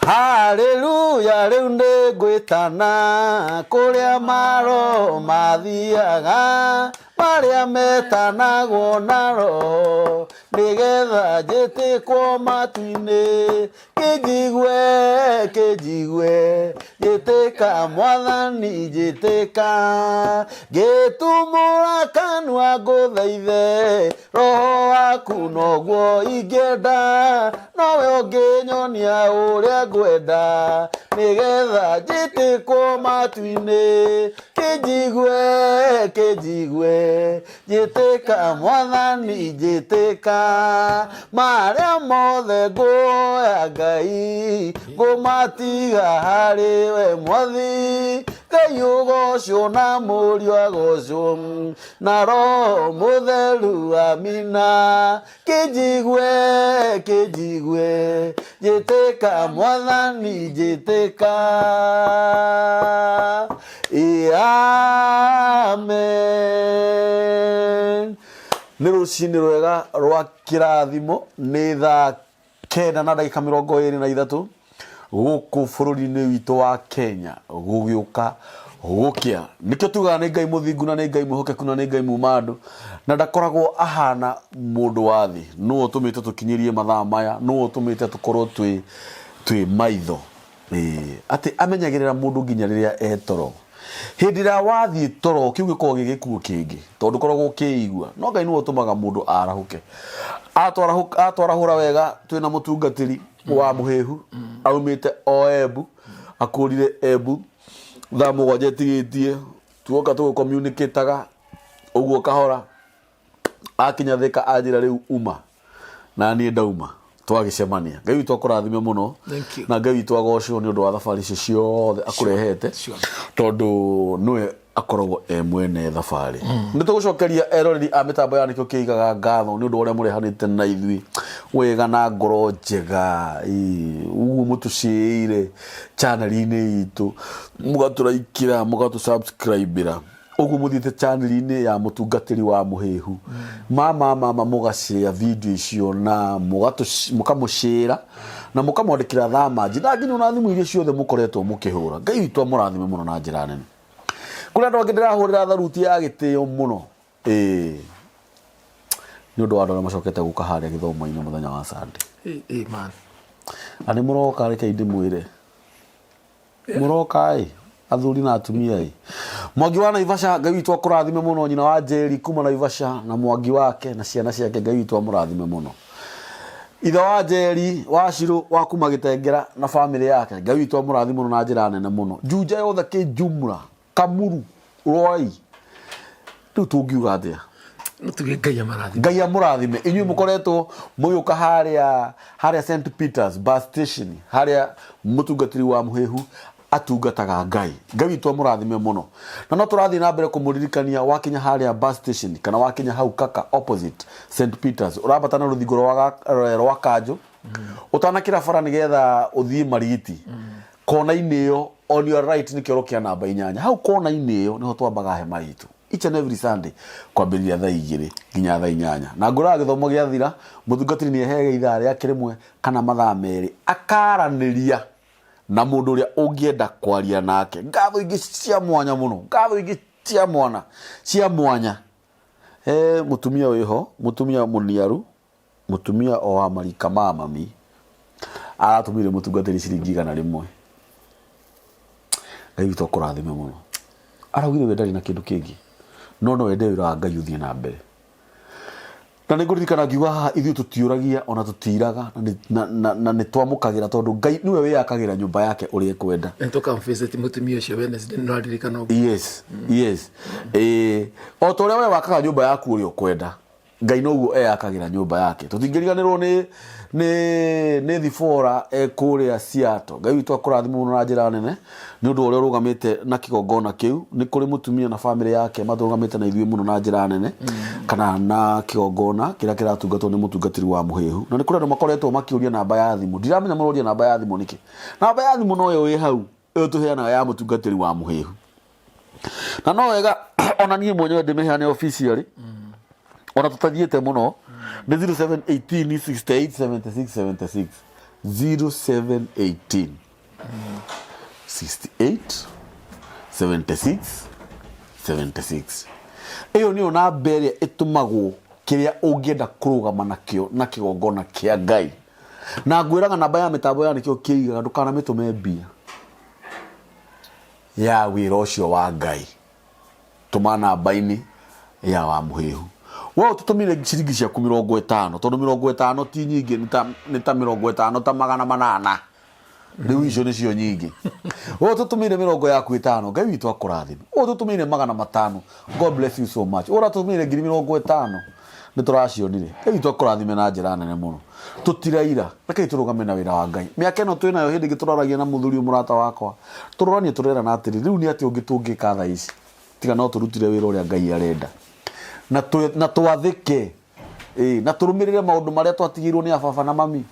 Haleluya rĩu nĩ ngwĩtana kũrĩa maro mathiaga marĩa metanagwo na roho nĩgetha njĩtĩkwo matu-inĩ kĩnjigue kĩnjigue njĩtĩka mwathani njĩtĩka ngĩtumũra kanua ngũthaithe roho waku noguo ingĩenda nowe ũngĩnyonia ũrĩa ngwenda nĩgetha njĩtĩkwo matu-inĩ kĩnjigue kĩnjigue njĩtĩka mwathani njĩtĩka marĩa mothe nguoya ngai ngũmatiga harĩ we mwathi ngai ũgocwo na mũriũ agocwo na roho mũtheru amina kĩnjigue kĩnjigue njĩtĩka mwathani njĩtĩka Ĩ, amen nĩ rũcinĩ rwega rwa kĩrathimo nĩ thaa 9 na ndagĩka 23 gũkũ bũrũri-inĩ witũ wa Kenya gũgĩũka gũkĩa nĩkĩo tugaga nĩ Ngai mũthingu na nĩ Ngai mwĩhokeku na nĩ Ngai muma andũ na ndakoragwo ahana mũndũ wa thĩ nũũ ũtũmĩte tũkinyĩrie mathaa maya nũũ ũtũmĩte tũkorwo twĩ twĩ maitho Ĩĩ, atĩ amenyagĩrĩra mũndũ nginya rĩrĩa e toro hĩndĩ ĩrĩa wathiĩ toro kĩu gĩkoragwo gĩ gĩkuũ kĩngĩ tondũ ũkoragwo ũkĩigua no Ngai nĩwe ũtũmaga mũndũ arahũke atwarahũra wega twĩna mũtungatĩri wa mũhĩhu aumĩte o Embu akũrire Embu thaa 7 ĩtigĩtie tuoka tũgũ-communicate-aga ũguo kahora akinya Thika anjĩra rĩu uma na niĩ ndauma twagĩcemania Ngai witũ akũrathime mũno Thank you. na Ngai witũ agocwo nĩ ũndũ wa thabarĩ icio ciothe akũrehete tondũ nĩwe akoragwo e mwene thabarĩ nĩ tũgũcokeria eroreri a mĩtambo ya nĩkĩo kĩigaga ngatho nĩ ũndũ wa ũrĩa mũrehanĩte na ithuĩ wega na ngoro njega Ĩĩ, ũguo mũtũcĩĩire channel-inĩ itũ mũgatũraikĩra mũgatũ-subscribe-ĩra ũguo mũthiĩte channel-inĩ ya mũtungatĩri wa mũhĩhu mama mama mũgacĩa video icio na mũkamũcĩra na mũkamwandĩkĩra thamanji na nginya ona thimũ iria ciothe mũkoretwo mũkĩhũra Ngai witũ amũrathime mũno na njĩra nene kũrĩ andũ angĩ ndĩrahũrĩra tharuti ya gĩtĩo mũno ĩĩ nĩ ũndũ wa andũ arĩa macokete gũka harĩa gĩthomo-inĩ mũthenya wa Sunday Ĩ, man. na nĩ mũroka rekei ndĩmwĩre Mũroka ĩ athuri na atumia ĩ Mwangi wa Naivasha Ngai witũ akũrathime mũno nyina wa Njeri kuma Naivasha na Mwangi wake na ciana ciake Ngai witũ amũrathime mũno ithe wa Njeri wa Shirũ wa kuma Gĩtengera na famĩlĩ yake Ngai witũ amũrathime mũno na njĩra nene mũno Juja yothe kĩjumla Kamuru Rwai rĩu tũngiuga atĩa No tuge Ngai amarathime. Ngai amũrathime inyuĩ mũkoretwo mũgĩũka harĩa harĩa St Peters bus station harĩa mũtungatĩri wa mũhĩhu atungataga Ngai Ngai witũ amũrathime mũno na no tũrathiĩ na mbere kũmũririkania wakinya harĩa bus station kana wakinya hau kaka opposite St Peters ũrambata na rũthingo rwa rwa kanjũ ũtanakĩra bara nĩgetha ũthiĩ Marigiti kona-inĩ ĩyo on your right nĩ kĩoro kĩa namba 8 hau kona-inĩ ĩyo nĩho twambaga hema itũ each and every Sunday kwambĩrĩria thaa 2 nginya thaa 8 na ngũraga gĩthomo gĩathira mũtungatĩri nĩ eheaga ithaa rĩake rĩmwe kana mathaa 2 akaranĩria na mũndũ ũrĩa ũngĩenda kwaria nake ngatho ingĩ cia mwanya mũno ngatho ingĩ cia mwana cia mwanya he mũtumia wĩho mũtumia mũniaru Mũtumia o wa marika ma mami aratũmĩire mũtungatĩri ciringi 100. Ngai witũ akũrathime mũno. Araugire we ndarĩ na kĩndũ kĩngĩ no no ende wĩra wa Ngai ũthiĩ na mbere. Na nĩ ngũririkana ngiuga haha ithuĩ tũtiũragia ona tũtiraga na, na, na nĩ twamũkagĩra tondũ Ngai nĩwe wĩyakagĩra nyũmba yake ũrĩa ekwenda. Na tũkamvisit mũtumia ũcio Wednesday nĩ ũraririkana ũguo? Yes. Eh, o ta ũrĩa we wakaga nyũmba yaku ũrĩa ũkwenda Ngai noguo eyakagĩra nyũmba yake. Tũtingĩriganĩrwo nĩ nĩ nĩ Thibora e kũrĩa Seattle. Ngai witũ akũrathime mũno na njĩra nene nĩ ũndũ wa ũrĩa ũrũgamĩte na kĩgongona kĩu. Nĩ kũrĩ mũtumia na bamĩrĩ yake matũrũgamĩte na ithuĩ mũno na njĩra nene kana na kĩgongona kĩrĩa kĩratungatwo nĩ mũtungatĩri wa mũhĩhu. Na nĩ kũrĩ andũ makoretwo makĩũria namba ya thimũ. Ndiramenya maroria namba ya thimũ nĩkĩ. Namba ya thimũ no ĩyo ĩ hau ĩyo tũheanaga ya mũtungatĩri wa mũhĩhu. Na no wega ona niĩ mwenyewe ndĩmĩheane officially ona tũtathiĩte mũno nĩ 0718 68 76 76. 0718 68 76 76. Ĩyo nĩyo namba ĩrĩa ĩtũmagwo kĩrĩa ũngĩenda kũrũgama nakĩo na kĩgongona kĩa Ngai. Na ngwĩraga namba ya mĩtambo ya nĩkĩo kĩigaga, ndũkanamĩtũme mbia ya wĩra ũcio wa Ngai. Tũma namba-inĩ ya wa mũhĩhu. We ũtũtũmire ciringi ciaku 50, tondũ 50 ti nyingĩ, nĩ ta 50 ta 800. Rĩu icio nĩcio nyingĩ. We ũtũtũmĩire mĩrongo yaku ĩtano, Ngai witũ akũrathime. We ũtũtũmĩire 500, God bless you so much. We ũratũtũmĩire ngiri 50, nĩ tũracionire. Ngai witũ akũrathime na njĩra nene mũno. Tũtiraira, rekei tũrũgame na wĩra wa Ngai. Mĩaka ĩno twĩnayo, hĩndĩ ĩngĩ tũraragia na mũthuri mũrata wakwa, tũroranie tũrerana atĩrĩ, rĩu nĩ atĩa ũngĩ tũngĩka thaa ici tiga no tũrutire wĩra ũrĩa Ngai arenda, na twathĩke, na tũrũmĩrĩre maũndũ marĩa twatigĩirwo nĩ ababa na mami,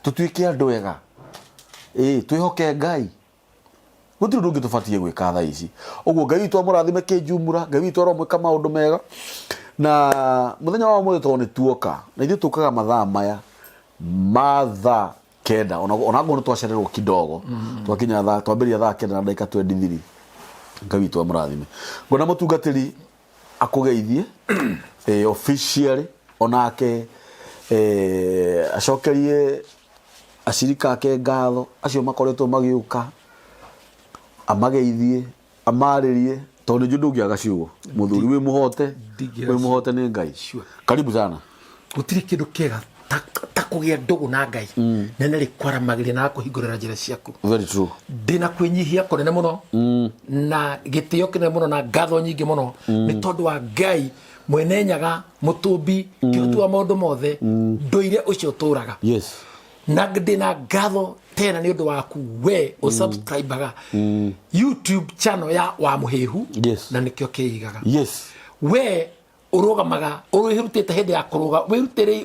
tũtuĩke andũ ega, twĩhoke Ngai. Gũtirĩ ũndũ ũngĩ tũbatiĩ gwĩka thaa ici. Ũguo Ngai witũ amũrathime kĩnjumura, Ngai witũ aromwĩka maũndũ mega. Na mũthenya wa ũmũthĩ tondũ nĩ tuoka, na ithuĩ tũkaga mathaa maya ma thaa 9, ona ngorwo nĩ twacererwo kidogo, twakinya thaa, twambĩrĩria thaa 9 na ndagĩka 23. Ngai witũ amũrathime. Ngwenda mũtungatĩri akũgeithie officially, onake acokerie acirika ake ngatho acio makoretwo magĩũka, amageithie, amarĩrie, tondũ nĩ njũĩ ndũngĩaga ciugo. Mũthuri wĩ mũhote, wĩ mũhote nĩ Ngai. Sure. Karibu sana. Gũtirĩ kĩndũ kĩega ta kũgĩa ndũgũ na Ngai, na nĩ rĩkwaramagĩria na akũhingũrĩra njĩra ciaku. Very true. Ndĩna kwĩnyihia kũnene mũno na gĩtĩo kĩnene mũno na ngatho nyingĩ mũno nĩ tondũ wa Ngai mwene Nyaga, mũtũmbi, kĩhoti wa maũndũ mothe, ndũire ũcio ũtũraga. Yes. Na ndĩna ngatho tena nĩ ũndũ waku we ũsubscribaga YouTube channel ya wa mũhĩhu. Yes. Na nĩkĩo kĩigaga. Yes. We ũrũgamaga, wĩrutĩte hĩndĩ ya kũrũga,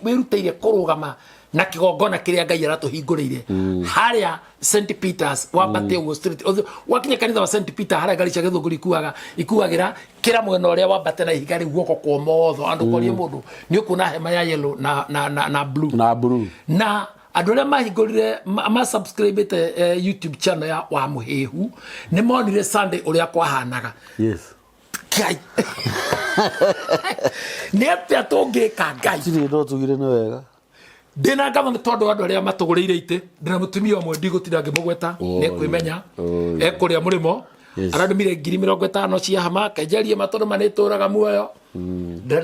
wĩrutĩire kũrũgama na kĩgongona kĩrĩa Ngai aratũhingũrĩire harĩa St Peters, wambate ũguo street, wakinya kanitha wa St Peter harĩa ngari cia gĩthũngũri ikuagĩra, kĩra mwena ũrĩa wambate na ihiga rĩu guoko kwa ũmotho, andũ korie mũndũ nĩ ũkuona hema ya yellow na blue. Na blue. Na andũ arĩa mahingũrire ma subscribe-ĩte YouTube channel ya wa mũhĩhu nĩ monire Sunday ũrĩa kwahanaga. Yes. Ngai, nĩ atĩa tũngĩka Ngai? Tirĩ no tugire nĩ wega. Ndĩna ngatho nĩ tondũ andũ arĩa matũgũrĩire itĩ. Ndĩna mũtumia ũmwe ndigũtinda ngĩmũgweta, Oi. nĩ kwĩmenya, Oi. ekũrĩa mũrĩmo. Yes. Arandũmire ngiri 50 cia hama kenjerie matũrũ ma nĩtũraga muoyo.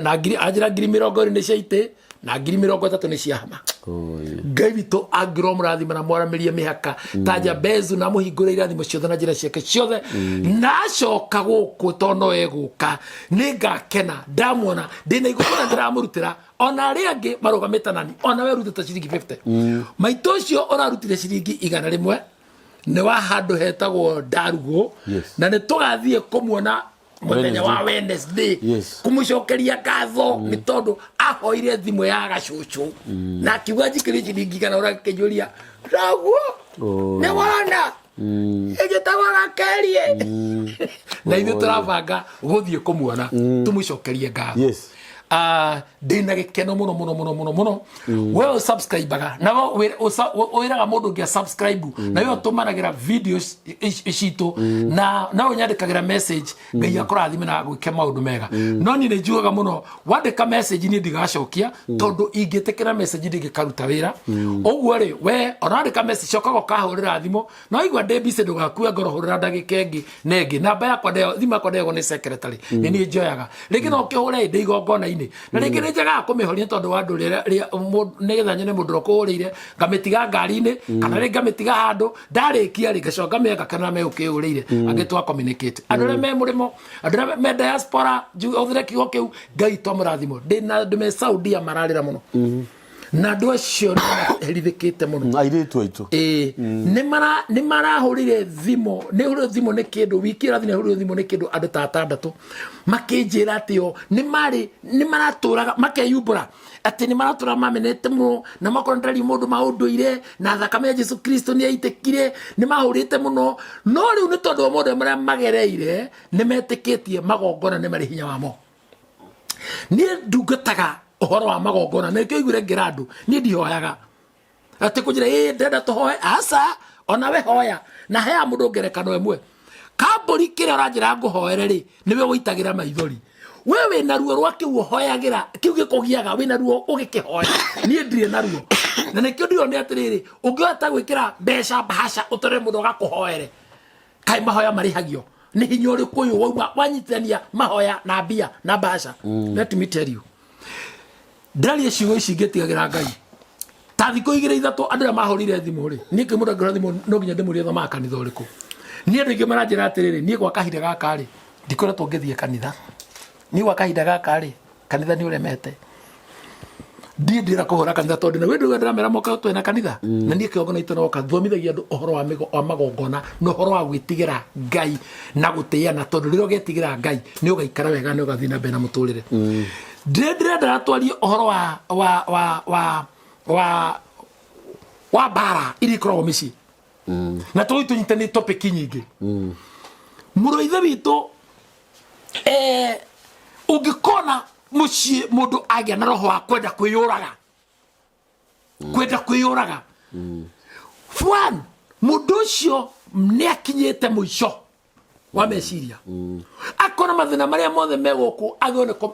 Na ngiri anjĩra ngiri 20 nĩ cia itĩ na ngiri 30 nĩ cia hama. Oi. Ngai witũ angĩrwo mũrathima na mwaramĩrie mĩhaka ta Jabezu, na mũhingũre irathimo ciothe na njĩra ciake ciothe, na acoka gũkũ tondũ no egũka, nĩ ngakena ndamuona ndĩna igongona ndĩramũrutĩra, ona arĩa angĩ marũgamĩte nani, ona we rutĩte ciringi 50. Maitũ ũcio ũrarutire ciringi 100 nĩ wa handũ hetagwo Ndarugũ. Yes. Na nĩ tũgathiĩ kũmuona mũthenya wa Wednesday Yes. kũmũcokeria ngatho nĩ tondũ ahoire thimũ ya gacũcũ na akiuga njikĩrie ciringi 100. Ũrakĩnjũria noguo. Oh. Nĩ wona ĩgĩtagwo gakerie, na ithuĩ tũrabanga gũthiĩ kũmuona tũmũcokerie ngatho. Yes. Ndĩna gĩkeno mũno mũno mũno mũno mũno. We ũsubscribaga na we wĩraga mũndũ ũngĩ subscribe, na we ũtũmanagĩra videos citũ, na no ũnyandĩkagĩra message. Ngai akũrathime na gwĩke maũndũ mega. No niĩ nĩ njugaga mũno, wandĩka message niĩ ndigacokia, tondũ ingĩtĩkĩra message ndingĩkaruta wĩra. Ũguo rĩ, we ona wandĩka message, cokaga ũkahũrĩra thimũ. No igua ndĩ busy, ndũgakue ngoro, hũrĩra ndagĩka ĩngĩ na ĩngĩ. Namba yakwa ndeo, thimũ yakwa ndeyagwo nĩ secretary, nĩ niĩ njoyaga. Rĩngĩ no ũkĩhũre ndĩ igongona-inĩ, na rĩngĩ nĩ njagaga kũmĩhoria tondũ wa andũ rĩrĩa nĩgetha nyone mũndũ ũrĩa ũkũhũrĩire, ngamĩtiga ngari-inĩ kana rĩngĩ ngamĩtiga handũ, ndarĩkia rĩ ngacoka ngamĩoya ngakena me ũkĩhũrĩire angĩ twa communicate. Andũ arĩa me mũrĩmo, andũ arĩa me diaspora, hũthĩre kiugo kĩu, Ngai twamũrathimo. Ndĩna andũ me Saudia mararĩra mũno, na andũ acio nĩ maherithĩkĩte mũno. Airĩtu aitũ. Ĩĩ, nĩ marahũrire thimũ, nĩ hũrire thimũ nĩ kĩndũ wiki ĩrathi, nĩ hũrire thimũ nĩ kĩndũ andũ ta atandatũ makĩnjĩra atĩ o nĩ marĩ nĩ maratũraga makeyumbũra atĩ nĩ maratũraga mamenete mũno na makorwo ndarĩ mũndũ maũndũire na thakame ya Jesu Kristo nĩ yaitĩkire, nĩ mahũrĩte mũno, no rĩu nĩ tondũ wa maũndũ marĩa magereire nĩ metĩkĩtie magongona nĩ marĩ hinya wamo. Niĩ ndungataga ũhoro wa magongona, na nĩkĩo iguire ngĩra andũ niĩ ndihoyaga. Atä kå njä ra ä ndenda tå hoe aca ona we hoya na hea må ndå ngerekano ĩmwe kambũri kä rä a å ranjä ra ngå hoere rä nä we wå itagä ra maithori we wä na ruo rwa kä u ũhoyagä ra kä u gä kå giaga wä na ruo å gä kä hoya niä ndirä na ruo na nä kä o ndirona atä rä rä å ngä hota gwä kä ra mbeca mbahaca å tore må ndå agakå hoere kaä mahoya marĩhagio nĩ hinya ũrĩkũ ũyũ wauma wanyitithania mahoya na mbia na mbahaca. Let me tell you, ndĩraria ciugo ici ngĩtigagĩra Ngai. Ta thikũ igĩrĩ ithatũ andũ arĩa mahũrire thimũ rĩ, niĩ ngĩmũndũ angĩhũra thimũ no nginya ndĩmũrie thomaga kanitha ũrĩkũ. Niĩ andũ aingĩ maranjĩra atĩrĩrĩ, niĩ gwa kahinda gaka rĩ ndikoretwo ngĩthiĩ kanitha, niĩ gwa kahinda gaka rĩ kanitha nĩ ũremete, ndiĩ ndĩra kũhũra kanitha tondũ na wĩndũ ndĩramera moka twĩna kanitha. Na niĩ kĩgongona itũ noka thomithagia andũ ũhoro wa magongona na ũhoro wa gwĩtigĩra Ngai na gũtĩana, tondũ rĩrĩa ũgetigĩra Ngai nĩ ũgaikara wega, nĩ ũgathiĩ na mbere na mũtũrĩre. Ndĩrenda twarie ũhoro wa mbara iria ikoragwo mĩciĩ na tũgĩ tũnyitani topic nyingĩ. Mũrũ ithe witũ, ũngĩkona mũciĩ mũndũ agĩa na roho wa kwenda kwĩyũraga, kwenda kwĩyũraga, one, mũndũ ũcio nĩ akinyĩte mũico wa meciria, akona mathĩna marĩa mothe me gũkũ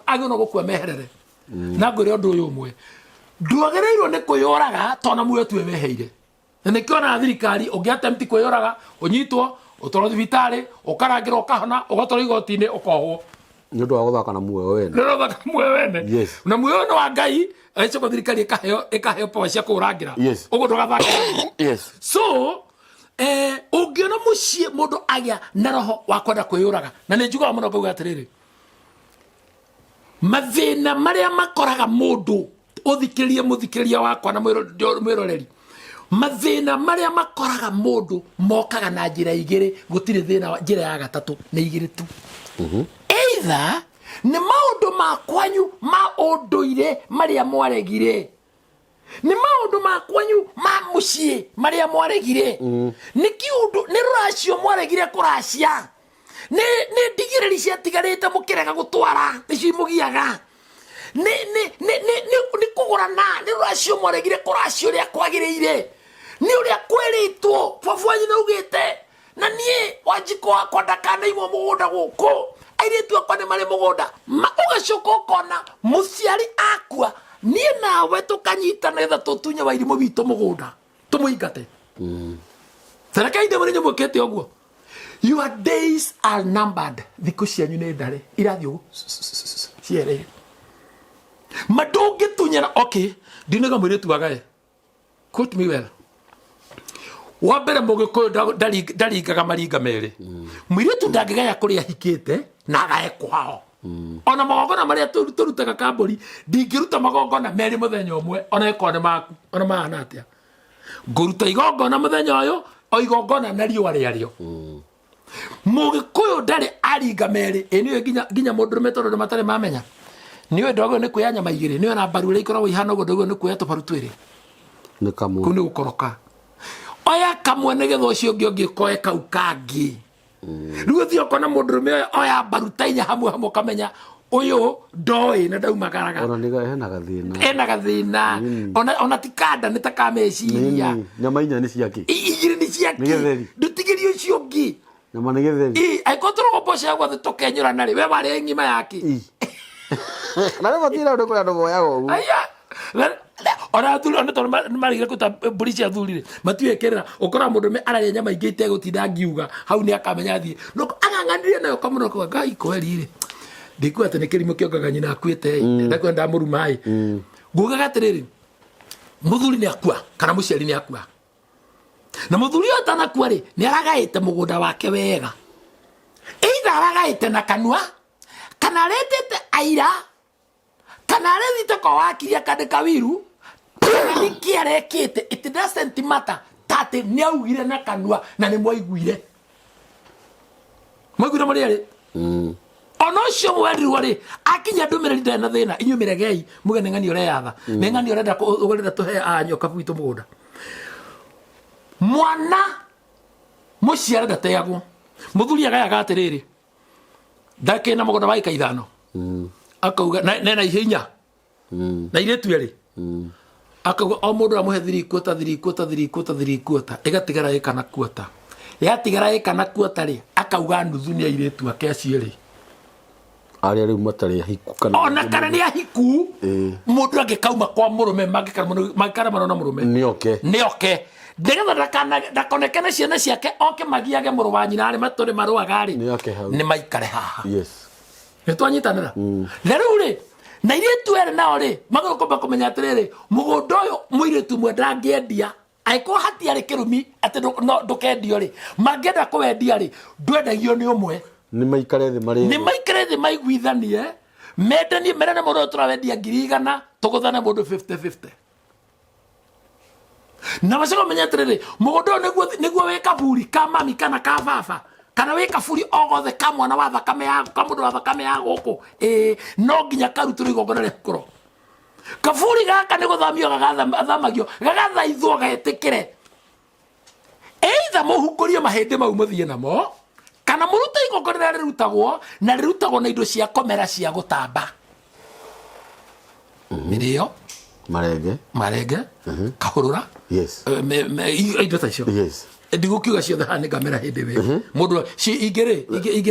agĩona gũkua meherere. Na ngwĩre ũndũ ũyũ ũmwe, ndwagĩrĩirwo nĩ kwĩyũraga tondũ muoyo tuwe weheire. Na nĩkĩo ona thirikari ũngĩ attempt kwĩyũraga ũnyitwo ũtwarwo thibitarĩ ũkarangĩrwo ũkahona ũgatwarwo igoti-inĩ ũkohwo. Nĩ ũndũ wa gũthaka na muoyo wene. Nĩ ũthaka muoyo wene. Na muoyo nĩ wa Ngai, ĩcoka thirikari ĩkaheo power cia kũũrangĩra. Ũguo ndũgathaka. So ũngĩona mũciĩ mũndũ agĩa na roho wa kwenda kwĩyũraga, na nĩ njugaga mũno ngauga atĩrĩrĩ, mathĩna marĩa makoraga mũndũ, ũthikĩrĩrie mũthikĩrĩria wakwa na mwĩroreri, mathĩna marĩa makoraga mũndũ mokaga na njĩra igĩrĩ, gũtirĩ thĩna njĩra ya gatatũ, nĩ igĩrĩ tu. Either nĩ maũndũ ma kwanyu ma ũndũire marĩa mwaregire, nĩ maũndũ ma kwanyu ma mũciĩ marĩa mwaregire, nĩ kĩũndũ nĩ rũracio mwaregire kũracia, nĩ ndigĩrĩri ciatigarĩte mũkĩrega gũtwara, nĩcio imũgiaga, nĩ kũgũrana, nĩ rũracio mwaregire kũracio ũrĩa kwagĩrĩire, nĩ ũrĩa kwĩrĩtwo baba wanyu nĩaugĩte na niĩ Wanjikũ wakwa ndakanaimwo mũgũnda gũkũ, airĩtu akwa nĩ marĩ mũgũnda. Ũgacoka ũkona mũciari akua, niĩ nawe tũkanyitana nĩgetha tũtunye Wairimũ witũ mũgũnda tũmũingate. Tharaka inde mũrĩ nyũmũkĩte ũguo. Your days are numbered. Thikũ cianyu nĩ ndare irathiĩ ũguo ciereire ma ndũngĩtunyana. Okay, ndinaiga mũirĩtu wagae, quote me well, wa mbere mũgĩkũyũ ndaringaga maringa merĩ. Mũirĩtu ndangĩgaya kũrĩa ahikĩte na agae kwao. Ona magongona marĩa tũrutaga kambũri, ndingĩruta magongona merĩ mũthenya ũmwe, ona ĩkorwo nĩ maku ona mahana atĩa. Ngũruta igongona mũthenya ũyũ o igongona na riũa rĩarĩo. Mũgĩkũyũ ndarĩ aringa merĩ. Ĩ nĩũĩ nginya mũndũrũme tondũ nĩ matarĩ mamenya, nĩũĩ ndwagĩrĩirwo nĩ kuoya nyama igĩrĩ, nĩũĩ ona mbaru ĩrĩa ikoragwo ihana ũguo ndwagĩrĩirwo nĩ kuoya tũbaru twĩrĩ. Nĩ kamwe. Kũu nĩ gũkoroka. Oya kamwe nĩgetha ũcio ũngĩ ũkoe kau kangĩ. Rĩu ũthiĩ ũkona mũndũrũme ũyũ oya mbaru ta inya hamwe hamwe, ũkamenya ũyũ ndoĩ na ndaumagaraga. Ona nĩ hena gathĩna. Ena gathĩna. Ona ti kanda, nĩ ta ka meciria. Nyama inya nĩ ciake. Igĩrĩ nĩ ciake. Nĩ gĩtheri. Ndũtigĩrie ũcio ũngĩ. Nyama nĩ gĩtheri. Ĩ, angĩkorwo tũrũgũ mboco ya gwothe tũkenyũrana rĩ, we warĩa ng'ima yake. Na rĩu gũtirĩ ũndũ kũrĩ andũ moyaga ũguo. Aya. Ona athuri ona tondũ marĩire kũruta mbũri cia athuri rĩ, matiũĩ kĩrĩra. Ũkoraga mũndũrũme ararĩa nyama ingĩ itegũtinda ngiuga hau nĩ akamenya athiĩ no ang'ang'anire nayo kamũno kwa Ngai kweri rĩ, ndikuga atĩ nĩ kĩrimũ kĩongaga nyina akuĩte ĩ, ndakwenda ndamũruma ĩ. Ngugaga atĩrĩrĩ, mũthuri nĩ akua kana mũciari nĩ akua, na mũthuri ũyũ atanakua rĩ, nĩ aragaĩte mũgũnda wake wega, either aragaĩte na kanua kana aretete aira kana arethite kwa wakiri akandĩka wiru kana nĩkĩ arekĩte, it doesn't matter, ta atĩ nĩ augire na kanua na nĩ mwaiguire mwaiguire mũrĩ erĩ. Ona ũcio mwerirwo rĩ, akinya ndũmĩrĩri ndarĩ na thĩna, inyuĩ mĩregei muge nĩ ng'ani ũreyatha, nĩ ng'ani ũrenda ũrenda tũhe a nyoka gwitũ mũgũnda. Mwana mũciare ndateagwo. Mũthuri agayaga atĩrĩrĩ, ndakĩ na mũgũnda wa ĩka 5, akauga nena ihĩ inya na irĩtu erĩ. Akauga o mũndũ amũhe 3/4 3/4 3/4 3/4, ĩgatigara ĩka na kuota. Yatigara ĩka na kuota rĩ, akauga nuthu nĩ airĩtu ake acio erĩ. Arĩa rĩu matarĩ ahiku kana ona kana nĩ ahiku. Mũndũ angĩkauma kwa mũrũme, mangĩkaremana na mũrũme, nĩoke. Nĩoke nĩgetha ndakoneke na ciana ciake, oke magiage mũrũ wa nyina arĩ matũrĩ marũaga rĩ. Nĩoke hau. Nĩ maikare haha. Nĩ twanyitanĩra. Na rĩu rĩ, na airĩtu erĩ nao rĩ, magĩrĩirwo kwamba kũmenya atĩrĩrĩ, mũgũnda ũyũ mũirĩtu ũmwe ndangĩendia angĩkorwo hatiarĩ kĩrumi atĩ no ndũkendio rĩ, mangĩenda kũwendia rĩ, ndwendagio nĩ ũmwe. Nĩ maikare thĩ marĩ nĩ maikare thĩ maiguithanie, mendanie, merane mũndũ ũyũ tũrawendia 100,000, tũgũthane mũndũ 50-50. Na macoka menye atĩrĩrĩ, mũgũnda ũyũ nĩguo wĩ kaburi ka mami kana ka baba kana wĩ kaburi o gothe ka mwana wa thakame ya ka mũndũ wa thakame ya gũkũ, ĩĩ, no nginya karutĩrwo igongona rĩa kũro. Kaburi gaka nĩ gũthamio gagathamagio, gagathaithwo getĩkĩre, either mũhungũrie mahĩndĩ mau mũthiĩ namo, kana mũrute igongona rĩrĩa rĩrutagwo, na rĩrutagwo na indo cia kũmera cia gũtamba, mĩrĩo, marenge, marenge, kahũrũra, indo ta icio. Ndigũkiuga ciothe haha, nĩ ngamera hĩndĩ wĩ mũndũ ingĩ rĩ,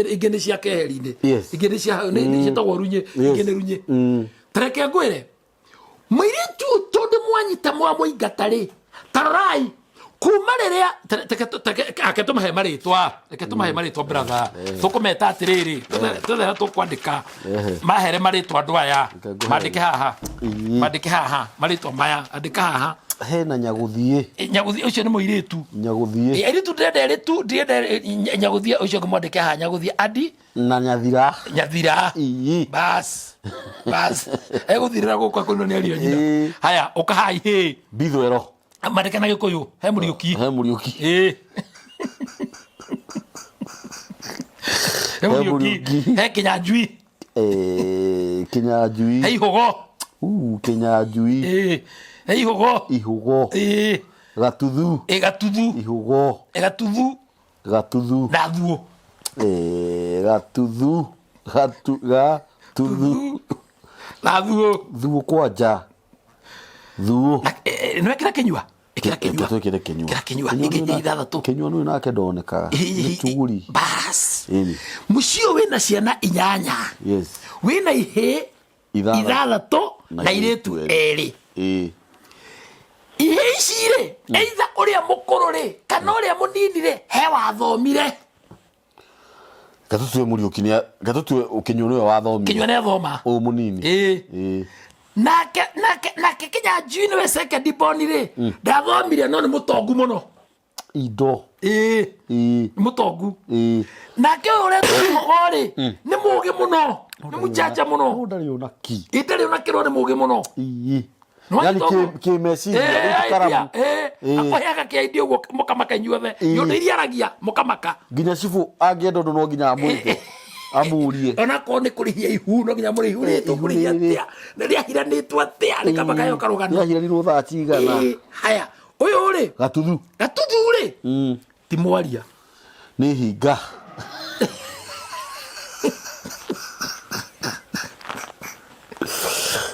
ingĩ nĩ cia keheri-inĩ, ingĩ nĩ cia nĩ ciĩtagwo runyĩ, ingĩ nĩ runyĩ. Tareke ngwĩre, mũirĩtu ũyũ, tondũ mwanyita mwamũingata rĩ, tarorai kuma rĩrĩa ake tũmahe marĩtwa, reke tũmahe marĩtwa, brother, tũkũmeta atĩrĩrĩ, twethe tũkwandĩka mahere marĩtwa andũ aya. Reke ngũhe. Mandĩke haha. Mandĩke haha marĩtwa maya, andĩka haha. Hena Nyagũthiĩ. Nyagũthiĩ ũcio nĩ mũirĩtu. Nyagũthiĩ. Airĩtu ndĩrenda erĩ tu, ndĩrenda Nyagũthiĩ ũcio ngũmwandĩke haha, Nyagũthiĩ andi na Nyathira. Nyathira. Bas bas, egũthirĩra gũkũ akũinwo nĩ ariũ a nyina. Haya, ũka haha ihĩ. Mbithwero. Mandĩke na Gĩkũyũ, he Mũriũki. He Mũriũki. He Mũriũki. Mũriũki. He Kĩnyanjui. Kĩnyanjui. He Ihũgo. Kĩnyanjui. He Ihũgo. Ihũgo. Gatuthu. Gatuthu. Ihũgo. Gatuthu. Gatuthu. Na Thuo. Gatuthu, Gatuthu. Na Thuo. Thuo kwanja, Thuo. Nĩ wekĩra Kĩnyua, ĩkĩra Kĩnyua. Twĩkĩre Kĩnyua. Ĩkĩra Kĩnyua, ingĩ ithathatũ. Kĩnyua nĩwe nake ndonekaga nĩ tuguri. Bas. Ĩni. Mũciĩ ũyũ wĩna ciana inyanya. Wĩna ihĩĩ ithathatũ ithathatũ na na irĩtu airĩtu erĩ. Ihĩĩ ici rĩ, either ũrĩa mũkũrũ rĩ kana ũrĩa mũnini rĩ, he wathomire. Gatutue Mũriũki nĩ gatutue Kĩnyua nĩwe wathomire. Kĩnyua nĩ athoma. Ũyũ mũnini. Nake Kĩnyanjui nĩwe second born rĩ, ndathomire no nĩ mũtongu mũno. Indo. Nĩ mũtongu. Nake ũyũ ũretwo Ihũgo rĩ, nĩ mũgĩ mũno, nĩ mũjanja mũno. Ũyũ ndarĩ ona ki. Ĩ, ndarĩ ona kĩrwo, nĩ mũgĩ mũno. Nĩ Yani wanyita ũguo? kĩmeciria, rĩu ti karamu. Akũheaga kĩaindi ũguo mũkamaka inyuothe. Nĩ ũndũ iria aragia mũkamaka. Nginya cibũ angĩenda ũndũ no nginya amwĩte amũrie. Onakorwo nĩ kũrĩhia ihu, no nginya mũrĩhi ihu rĩtũ Ihu kũrĩhia rĩrĩ. atĩa, na rĩahiranĩtwo atĩa, rĩkamba kaheo karũgano. Rĩahiranirwo thaa cigana. Haya, ũyũ rĩ, Gatuthu. Gatuthu rĩ, ti mwaria. Nĩ hinga.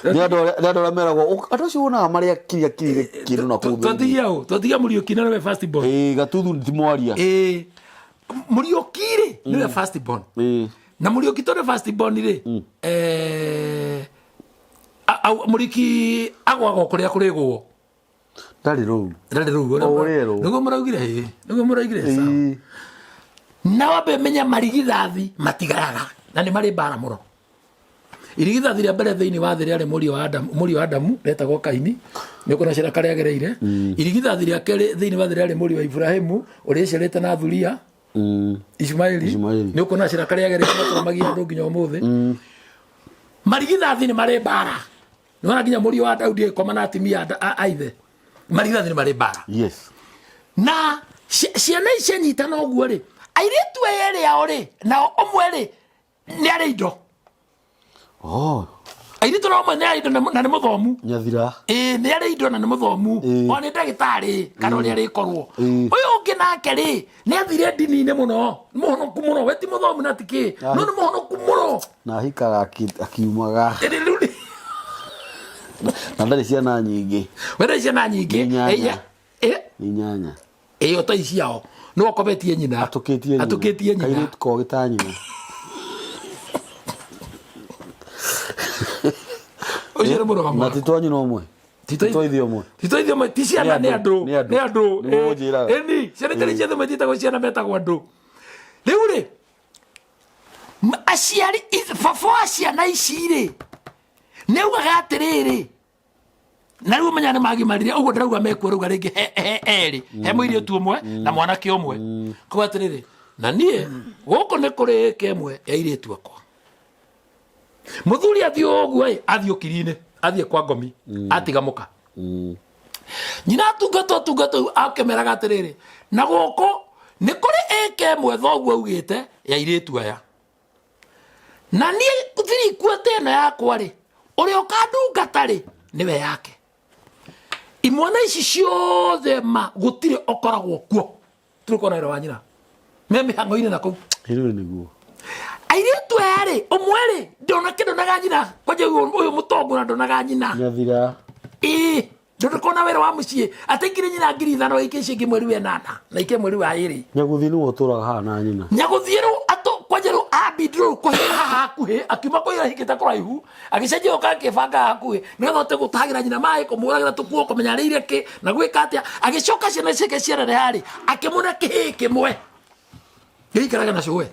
Nĩ andũ arĩa meragwo andũ acio wonaga marĩa kiria kirire kĩndũ na kũu thĩinĩ. Twatigia ũ, twatigia Mũriũki na nĩwe first born. Gatuthu ti mwaria. Mũriũki rĩ nĩwe first born. Na Mũriũki tondũ first born rĩ, Mũriũki agwaga o kũrĩa kũrĩgwo. Ndarĩ rũu. Ndarĩ rũu. O ũrĩa rũu. Nĩguo mũraugire, nĩguo mũraugire, sawa. Na wambe menya marigithathi matigaraga na nĩ marĩ mbara mũno. Irigithathi rĩa mbere thĩinĩ wa thĩ rĩarĩ mũriũ wa Adamu, mũriũ wa Adamu retagwo Kaini, nĩ ũkuona cira karĩa agereire. Irigithathi rĩa kerĩ thĩinĩ wa thĩ rĩarĩ mũriũ wa Ibrahimu ũrĩa ĩcerĩte na thuria Ishumaeli, Ishumaeli. nĩ ũkuona cira karĩa agereire matũramagia andũ nginya ũmũthĩ. Marigithathi nĩ marĩ mbara. Nĩ wona nginya mũriũ wa Daudi agĩkoma na atumia a ithe. Marigithathi nĩ marĩ mbara. Na ciana ici cianyitana ũguo rĩ, airĩtu aya erĩ ao rĩ, nao ũmwe rĩ nĩ arĩ indo. Airĩtu nao ũmwe nĩ arĩ indo na nĩ mũthomu. Nyathira. Nĩ arĩ indo na nĩ mũthomu. O nĩ ndagĩtarĩ kana ũrĩa arĩkorwo. Ũyũ ũngĩ nake rĩ, nĩ athire ndini-inĩ mũno, nĩ mũhonoku mũno, we ti mũthomu na ti kĩ, no nĩ mũhonoku mũno. Na ahikaga akiumaga. Ĩndĩ rĩu nĩ- Na ndarĩ ciana nyingĩ. We ndarĩ ciana nyingĩ. Nĩ inyanya. Ĩya, Nĩ inyanya. Ĩyo ta ciao nĩ wakometie nyina. Atũkĩtie nyina. Atũkĩtie nyina. Kairĩtu kogĩ ta nyina. Ũcio nĩ mũrũgamo. Na ti twa nyina ũmwe. Ti Ti twa ithe ũmwe. Ti twa ithe ũmwe, ti ciana, Nĩ nĩ andũ, andũ. Nĩ andũ. Nĩ andũ. Nĩguo ũnjĩraga. Ĩni ciana itarĩ cia thũmwe tiĩtagwo ciana, metagwo andũ. Rĩu rĩ, aciari, baba wa ciana ici rĩ, nĩ augaga atĩrĩrĩ, na rĩu ũmenya nĩ magimarire ũguo, ndĩrauga mekuo rauga rĩngĩ he erĩ, he mũirĩtu ũmwe na mwanake ũmwe, kuga atĩrĩrĩ, na niĩ gũkũ nĩ kũrĩ ĩka ĩmwe ya airĩtu akwa. Mũthuri athiĩ ũguo ĩ, athiĩ ũkiri-inĩ, athiĩ kwa ngomi, atiga mũka nyina atungatwo atungatwo, akĩmeraga atĩrĩrĩ, na gũkũ nĩ kũrĩ ĩka ĩmwe thoguo augĩte ya airĩtu aya, na niĩ thirikuote ĩno yakwa rĩ, ũrĩa ũkandungata rĩ, nĩwe yake. Imwana ici ciothe ma gũtirĩ ũkoragwo kuo, tũrĩ kuona wĩra wa nyina me mĩhang'o-inĩ na kũu. Ĩrĩ nĩguo. Airĩtu aya rĩ, ũmwe rĩ, ndona kĩndonaga nyina kwanja, ũyũ mũtongo na ndonaga nyina. Nyathira. Ĩĩ, ndũndũkona wĩra wa mũciĩ ataingire nyina 5,000, ike icio ingĩ mweri wa ĩnana na ike mweri wa ĩrĩ. Nyagũthiĩ nĩwe ũtũraga haha na nyina. Nyagũthiĩ rĩu atũ kwanja rĩu ambindi rĩu kũhĩra haha hakuhĩ, akiuma kũhĩra hingĩte kũraihu, agĩcenjia ũka akĩbanga haha hakuhĩ nĩgetha ahote gũtahagĩra nyina maĩ, kũmũragĩra tũkuo, kũmenya arĩire kĩ na gwĩka atĩa. Agĩcoka ciana ciake cianeneha rĩ, akĩmũne kĩhĩĩ kĩmwe gĩikaraga na cũwe.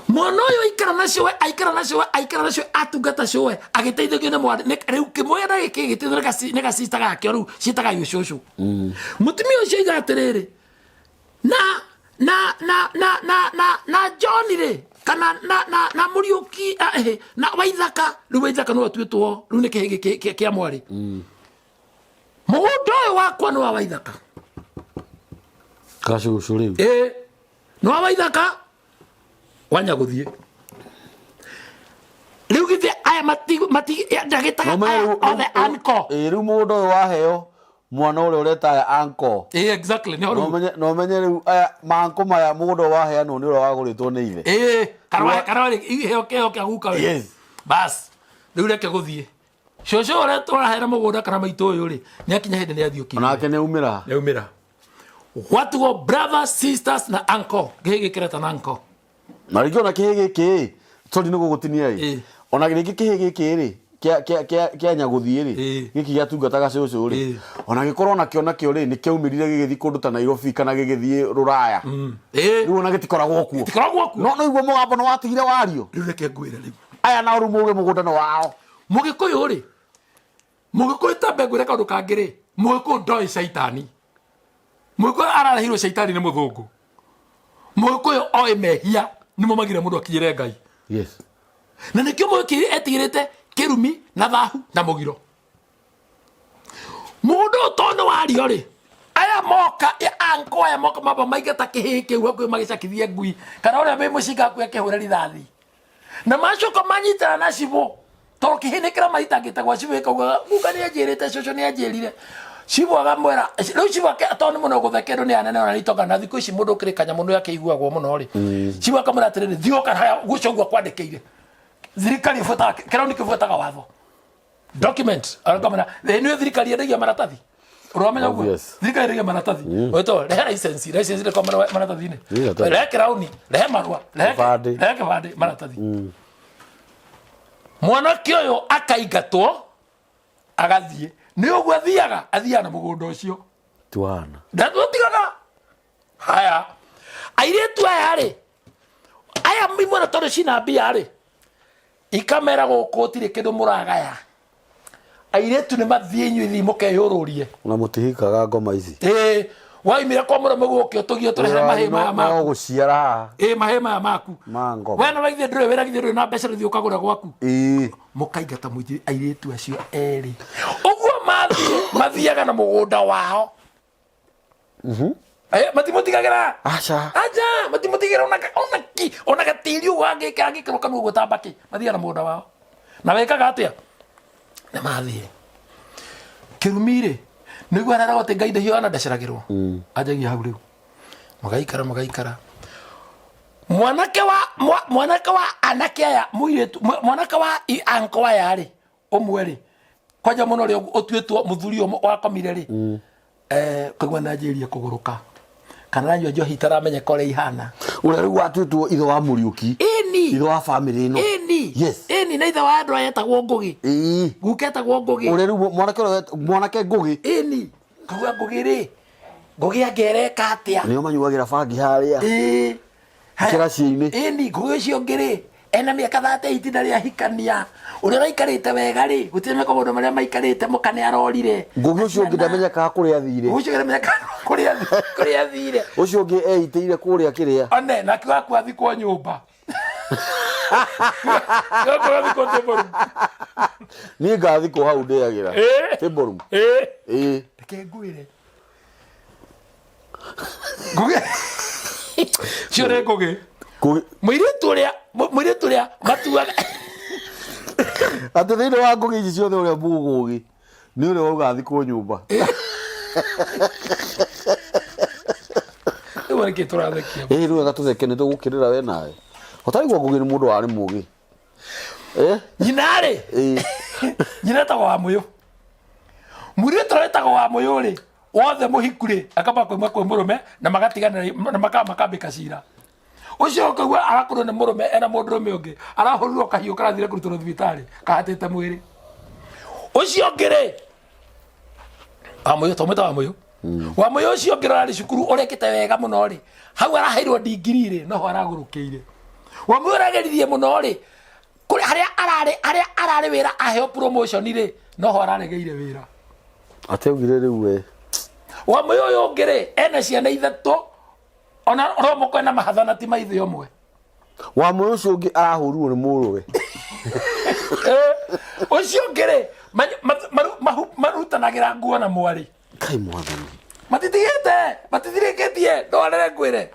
Mwana ũyũ aikara na cũwe, aikara na cũwe, aikara na cũwe, atungata cũwe agĩteithagio nĩ mwana rĩu kĩmwe na gĩkĩ gĩteithio nĩ gacista gakĩo, rĩu ciĩtaga gĩcũcũ. Mũtumia ũcio aiga atĩrĩrĩ, na na na na na na John rĩ, kana na Mũriũki, na Waithaka, rĩu Waithaka no atuĩtwo rĩu nĩ kĩhĩgĩ kĩa mwarĩ. Mũgũnda ũyũ wakwa nĩ wa Waithaka. Gacũcũ rĩu. Ĩĩ, nĩ wa Waithaka wanya gũthiĩ rĩu githĩ aya mati ndagĩtaga aya othe uncle. Ĩĩ, rĩu mũgũnda ũyũ waheo mwana ũrĩa ũreta aya uncle. Ĩĩ, exactly, nĩho rĩu. Na ũmenye rĩu aya maanko maya, mũgũnda ũyũ waheanwo nĩ ũrĩa wagũrĩtwo nĩ ithe. Ĩĩ, karwa karwa iheo kĩheo kĩa guka we. Yes. Bas, rĩu reke gũthiĩ cũcũ ũrĩa tũrahera mũgũnda kana maitũ ũyũ rĩ, nĩ akinya hĩndĩ nĩ athiĩ ũkiri. Onake nĩ aumĩra. Nĩaumĩra, gwatuo brothers, sisters na uncle, gĩkĩ gĩkĩreta na uncle. Na rĩngĩ ona kĩhĩ gĩkĩ ĩ, sorry nĩ gũgũtinia ĩ, ona rĩngĩ kĩhĩ gĩkĩ rĩ kĩa nyagũthiĩ rĩ, gĩkĩ gĩatungataga cũcũ rĩ, ona gĩkorwo nakĩo nakĩo rĩ, nĩ kĩaumĩrire gĩgĩthiĩ kũndũ ta Nairobi kana gĩgĩthiĩ rũraya. Rĩu ona gĩtikoragwo kuo. Gĩtikoragwo kuo. No iguo mũgambo nĩ watigire wario. Rĩu reke ngwĩre rĩu. Aya nao rĩu mauge mũgũnda nĩ wao. Mũgĩkũyũ rĩ, mũgĩkũyũ, tambe ngwĩre kaũndũ kangĩ rĩ, mũgĩkũyũ ndoĩ caitani. Mũgĩkũyũ arareheirwo caitani nĩ mũthũngũ. Mũgĩkũyũ oĩ mehia nĩmo magire mũndũ akinyĩre Ngai. Na nĩkĩo mũgĩkũyũ etigĩrĩte kĩrumi na thahu na mũgiro. Mũgũnda ũyũ tondũ nĩ wario rĩ, aya moka anko, aya moka mamba maingata kĩhĩĩ kĩu hakuhĩ, magĩcakithie ngui kana ũrĩa wĩ mũcinga hakuhĩ akĩhũre rithathi, na macoka manyitana na cibũ, tondũ kĩhĩĩ nĩ kĩrĩa maitangĩte gwa cibũ, gĩkaugaga guka nĩ anjĩrĩte, cũcũ nĩ anjĩrire. Cibũ agamwĩra rĩu, cibũ ake tondũ nĩ mũno gũthekerwo nĩ anene ona nĩ itonga, na thikũ ici mũndũ ũkĩrĩ kanyamũ nĩ akĩiguagwo mũno rĩ, cibũ akamwĩra atĩrĩrĩ, thiĩ ũka harĩa guco ũguo akwandĩkĩire. Thirikari ĩbuataga kĩrauni, kĩbuataga watho, document. Akamwĩra ĩ nĩ thirikari yendagia maratathi, ũramenya ũguo? Obvious. Thirikari yendagia maratathi. Wĩtwo rehe license, license ndĩkoragwo maratathi-inĩ. Nĩ iratathi. Rehe kĩrauni, rehe marũa, rehe Kĩbandĩ. Rehe kĩbandĩ, maratathi. Mwanake ũyũ akaingatwo agathiĩ, nĩ ũguo athiaga, athiaga na mũgũnda ũcio. Twana. Ndatũtigaga haya airĩtu aya rĩ, aya imwe tondũ cina mbia rĩ, ikamera gũkũ gũtirĩ kĩndũ mũragaya, airĩtu nĩ mathiĩ inyuĩ thiĩ mũkeyũrũrie. Na mũtihikaga ngoma ici. Ĩĩ, waimire kwa mũreme gũkĩ ũtũgie tũrehere mahĩ maya No maku. gũciara haha. Ĩĩ, mahĩ maya maku. Ma ngoma. We no githĩ ndũrĩ wĩra, githĩ ndũrĩ na mbeca, rĩthiĩ ũkagũra gwaku. Ĩĩ. Mũkaingata mũingĩ airĩtu acio erĩ ũguo mathiĩ, mathiaga na mũgũnda wao. Matimũtigagĩra. Aca. Aja matimũtigĩra ona ki ona gatĩri ũguo angĩkĩrwo kanua ũguo ta mbakĩ, mathiaga na mũgũnda wao. Na wekaga atĩa? Nĩ mathiĩ kĩrumi rĩ, nĩguo areragwo atĩ Ngai ndahiũhaga na ndaceragĩrwo. Anjagia hau rĩu mũgaikara, mũgaikara mwanake wa mwanake wa anake aya, mũirĩtu mwanake wa anko aya rĩ, ũmwe rĩ. Kwanja mũno ũrĩa ũtuĩtwo mũthuri ũyũ wakomire rĩ, kaigua nĩanjĩrĩria kũgũrũka kana aranyua njohi itaramenyeka ũrĩa ihana. Ũrĩa rĩu watuĩtwo ithe wa Mũriũki. Ĩni. Ithe wa bamĩrĩ ĩno. Ĩni. Yes. Ĩni, na ithe wa andũ aya etagwo Ngũgĩ. Ĩĩ. Guka etagwo Ngũgĩ. Ũrĩa rĩu mwanake ũrĩa mwanake Ngũgĩ. Ĩni. Kaigua Ngũgĩ rĩ, Ngũgĩ angereka atĩa? Nĩo manyuagĩra bangi harĩa. Ĩĩ. Haya. Kĩraci-inĩ. Ĩni, Ngũgĩ ũcio ũngĩ rĩ, ena mĩaka 38 ndarĩ ahikania. Ũrĩa ũraikarĩte wega rĩ, gũtirĩ mĩaka maũndũ marĩa maikarĩte, mũka nĩ arorire. Ngũgĩ ũcio ũngĩ ndamenyekaga kũrĩa athire. Ngũgĩ ũcio ũngĩ ndamenyekaga kũrĩa athire. Ũcio ũngĩ eitĩire kũrĩa kĩrĩa. One, nake waku athikwo nyũmba. Waku athikwo table room. Niĩ ngathikwo hau ndĩagĩra. Ĩĩ. Table room. Ĩĩ. Ĩĩ. Reke ngwĩre. Ngũgĩ. Cio nĩ ngũgĩ. Ngũgĩ. Mũirĩtu ũrĩa, mũirĩtu ũrĩa matuaga. Atĩ thĩinĩ wa ngũgĩ ici ciothe ũrĩa mũgũgĩ nĩ ũrĩa wauga athikwo nyũmba. Rĩu nĩkĩ tũrathekia? Ĩĩ rĩu wega tũtheke nĩ tũgũkĩrĩra we nawe. Ũtarigwo ngũgĩ nĩ mũndũ warĩ mũgĩ. Eh? Nyina rĩ? Ĩĩ. Nyina etagwo Wamũyũ. Mũirĩtu ũrĩa wĩtagwo Wamũyũ rĩ, wothe mũhiku rĩ, akamba kuuma kwĩ mũrũme na magatigana na makamba makambĩka cira. Ũcio ũkaigua arakorwo nĩ mũrũme ena mũndũrũme ũngĩ, arahũrirwo kahiũ karathire kũrutĩrwo thibitarĩ kahatĩte mwĩrĩ. Ũcio ũngĩ rĩ, Wamũyũ, twamwĩta Wamũyũ. Wamũyũ ũcio ũngĩ ũrarĩ cukuru ũrekĩte wega mũno rĩ, hau araheirwo ndigiri rĩ, noho aragũrũkĩire. Wamũyũ ũrageririe mũno rĩ, kũrĩa harĩa ararĩ, harĩa ararĩ wĩra aheo promotion rĩ, noho araregeire wĩra. Atĩ augire rĩu we. Wamũyũ ũyũ ũngĩ rĩ, ena ciana ithatũ, ona no mũkwe na mahatha na ti maithe ũmwe. Wamũyũ ũcio ũngĩ arahũrirwo nĩ mũrũwe. Ũcio ũngĩ rĩ, marutanagĩra nguo na mwarĩ. Kai mwathani. Matitigĩte, matithirĩkĩtie, ndwarĩre ngwĩre.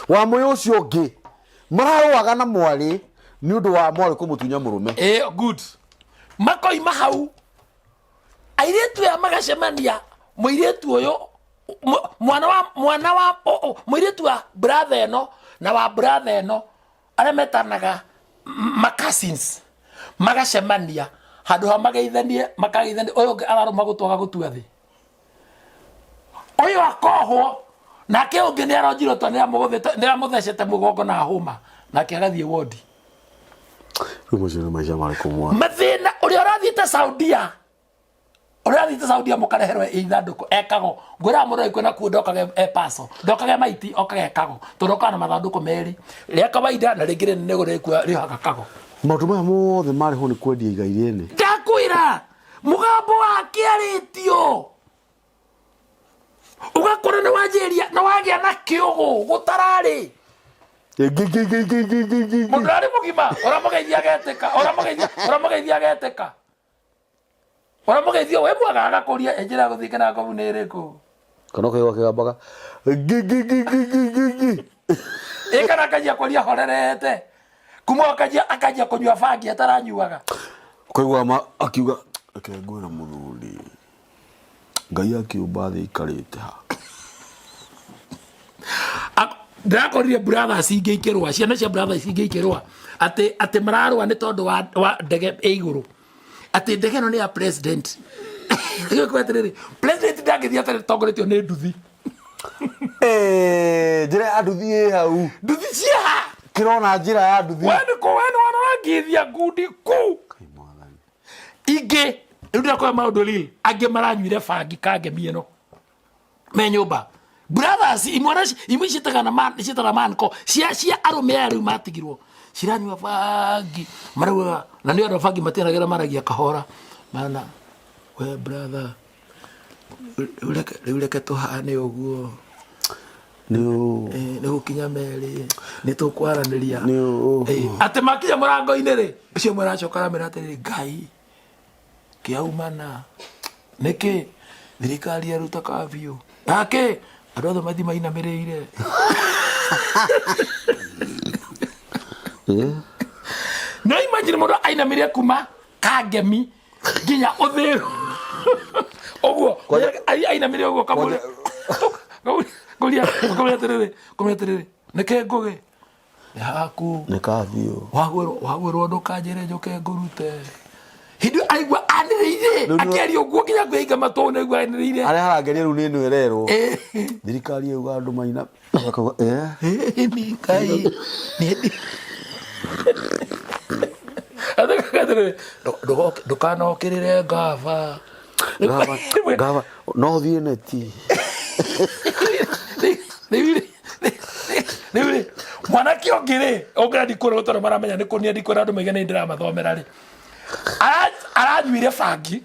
Wamũyũ ũcio ũngĩ mararũaga na mwarĩ nĩ ũndũ wa mwarĩ kũmũtunya mũrũme. Good. Makoima hau airĩtu aya magacemania, mũirĩtu ũyũ, mwana wa, mwana wa, o, o, mũirĩtu wa brother ĩno na wa brother ĩno arĩa metanaga ma cousins magacemania handũ ha mageithanie, makageithania, ũyũ ũngĩ ararũma gũtũ agagũtua thĩ, ũyũ akohwo, nake ũngĩ nĩ aronjirwo tondũ nĩ amũthecete mũgongo na hũma, nake agathiĩ wodi. Rĩu macio nĩ maica marĩkũ mwana? Mathĩna ũrĩa ũrathiĩte Saudia, ũrĩa ũrathiĩte Saudia mũkareherwo ithandũkũ ekago, ngwĩraga mũndũ agĩkua na kuo ndokage e paso, ndokage maiti, okage kago, tondũ okaga na mathandũkũ merĩ, rĩa kawaida na rĩngĩ rĩnene nĩguo rĩkua rĩohaga kago. Maũndũ maya mothe marĩ ho nĩ kwendia igai rĩene. Ndakwĩra mũgambo wake arĩtio ũgakora nĩ wanjĩria nĩ wagĩa na kĩũgũ gũtararĩ mũndũ arĩ mũgima ũramũgeithia agetĩka, ũramũgeithia, ũramũgeithia agetĩka, ũramũgeithia we mwega agakũria njĩra ya gũthiĩ kĩnangobu nĩ ĩrĩkũ? Kana ũkaigua akĩgambaga ngi. Ĩ kana akanjia kũria horerete kuma akanjia akanjia kũnyua bangi ataranyuaga. Ũkaigua ma akiuga reke ngwĩre mũthuri Ngai akĩũmba thĩ ikarĩte ha. Ndĩrakorire brothers ingĩ ikĩrũa, ciana cia brothers ingĩ ikĩrũa atĩ atĩ mararũa nĩ tondũ wa ndege ĩ igũrũ, atĩ ndege ĩno nĩ ya president. Ngĩkwĩra atĩrĩrĩ, president ndangĩthiĩ atongoretio nĩ nduthi. Njĩra ya nduthi ĩ hau. Nduthi ciĩha? Kĩrona njĩra ya nduthi. We nĩ kũ, we nĩ wona ũrangithia ngundi kũ? Kai mwathani. Ingĩ rĩu ndĩrakwĩra maũndũ real, angĩ maranyuire bangi kangemi ĩno me nyũmba. Brothers, imwana imwe ciĩtaga na man, ciĩtaga man ko, cia arũme aya rĩu matigirwo ciranyua bangi maraugaga, na nĩ andũ a bangi matianagĩra, maragia kahora mana, we brother, rĩu reke tũhane ũguo. Nĩ ũ. Nĩ gũkinya merĩ nĩ tũkwaranĩria. Nĩ ũ. Atĩ makinya mũrango-inĩ rĩ, ũcio ũmwe aracoka aramera atĩrĩrĩ, Ngai kĩaumana nĩkĩ thirikari yaruta kabiũ nake andũ othe mathiĩ mainamĩrĩire. No imagine mũndũ ainamĩrĩire kuma Kangemi nginya Ũthĩru ũguo, ainamĩrĩire ũguo kamũrĩ ngũria ngũria atĩrĩrĩ, ngũria atĩrĩrĩ, nĩkĩ Ngũgĩ nĩ haku? Nĩ kabiũ. Wagwĩrwo, wagwĩrwo ndũkanjĩre njũke ngũrute. Hĩndĩ ĩyo aigua anĩrĩire. Rĩu nĩ- Akĩaria ũguo nginya kwĩhinga matũ nĩguo anĩrĩire. Harĩa harangeria rĩu nĩ ĩno ĩrerwo thirikari yauga andũ maina akauga eh. Nĩ Ngai. Ndũkanokĩrĩre ngaba. Ngaba, ngaba, no thiĩ neti. Rĩu rĩ, mwanake ũngĩ rĩ, ũngĩra ndikwĩra tondũ maramenya nĩ kũnia ndikwĩra andũ maige nĩ ndĩramathomera rĩ, aranyuire bangi,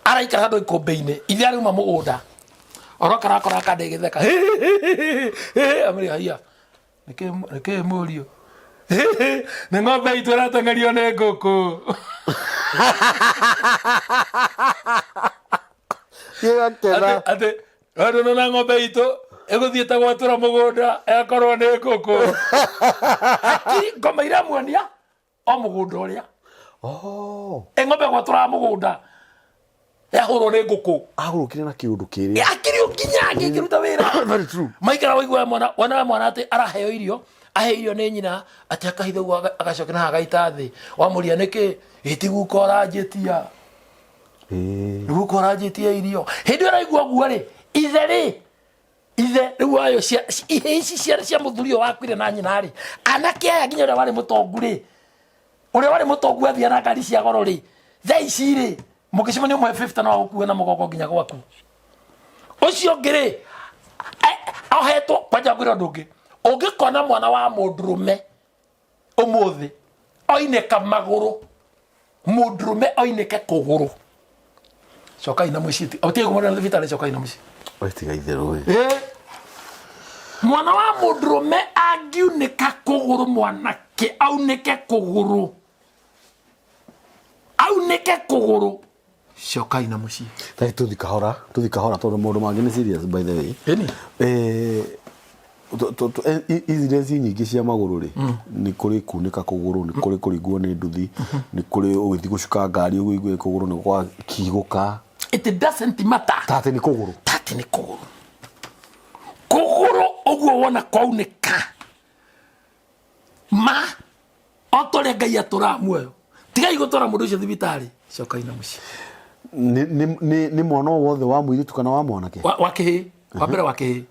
araikara handũ ikũmbĩ-inĩ, ithe arauma mũgũnda, oroka arakora akanda ĩgĩtheka, amũrĩ haiya, nĩkĩ mũriũ? Nĩ ng'ombe itũ ĩrateng'erio nĩ ngũkũ. Gĩgakena. Atĩ andũ na ng'ombe itũ ĩgũthiĩte gwatũra mũgũnda ĩgakorwo nĩ ngũkũ. Hakiri ngoma iramuonia o mũgũnda ũrĩa. Oh. Ĩ ng'ombe gwatũraga mũgũnda yahũrwo nĩ ngũkũ. Agũrũkire na kĩũndũ kĩrĩa. Hakiri nginya ngĩkĩruta wĩra. Very true. Maikara waigua mwana wona mwana atĩ araheo irio, aheo irio nĩ nyina atĩ akahitha ũguo agacoka na agaita thĩ. Wamũria nĩkĩ? Ĩ ti guka ũranjĩtia. Ĩĩ. Nĩ guka ũranjĩtia irio. Hĩndĩ ĩyo araigua ũguo rĩ, ithe rĩ, ithe rĩu ayo ihĩĩ ici cia mũthuri ũyũ wakuire na nyina rĩ, anake aya nginya ũrĩa warĩ mũtongu rĩ, ũrĩa warĩ mũtongu athiaga na ngari cia goro rĩ, thaa ici rĩ, mũngĩcemania ũmwe 50 no agũkue na mũgongo nginya gwaku. Ũcio ũngĩ rĩ, ohetwo, kwanja ngwĩre ũndũ ũngĩ, ũngĩkona mwana wa mũndũrũme ũmũthĩ oinĩka magũrũ, mũndũrũme oinĩke kũgũrũ, cokai na mũciĩ, ũtige kũmwona thibitarĩ, cokai na mũciĩ. We tiga itherũ we. Mwana wa mũndũrũme angiunĩka kũgũrũ, mwanake aunĩke kũgũrũ, aunĩke kũgũrũ, cokai na mũciĩ. Reke tũthi kahora, tũthi kahora tondũ maũndũ mangĩ nĩ serious by the way. Ĩni. Incidents nyingĩ cia magũrũ rĩ, nĩ kũrĩ kunĩka kũgũrũ, nĩ kũrĩ kũringwo nĩ nduthi, nĩ kũrĩ ũgĩthiĩ gũcuka ngari ũigue kũgũrũ nĩ gwakigũka. It doesn't matter. Ta atĩ nĩ kũgũrũ. Ta atĩ nĩ kũgũrũ. Kũgũrũ ũguo wona kwaunĩka. Ma o ta ũrĩa Ngai atũraga muoyo. Tigai gũtwara mũndũ ũcio thibitarĩ, cokai na mũciĩ. Nĩ mwana o wothe wa mũirĩtu kana wa mwanake? Wa kĩhĩĩ, wa mbere wa kĩhĩĩ.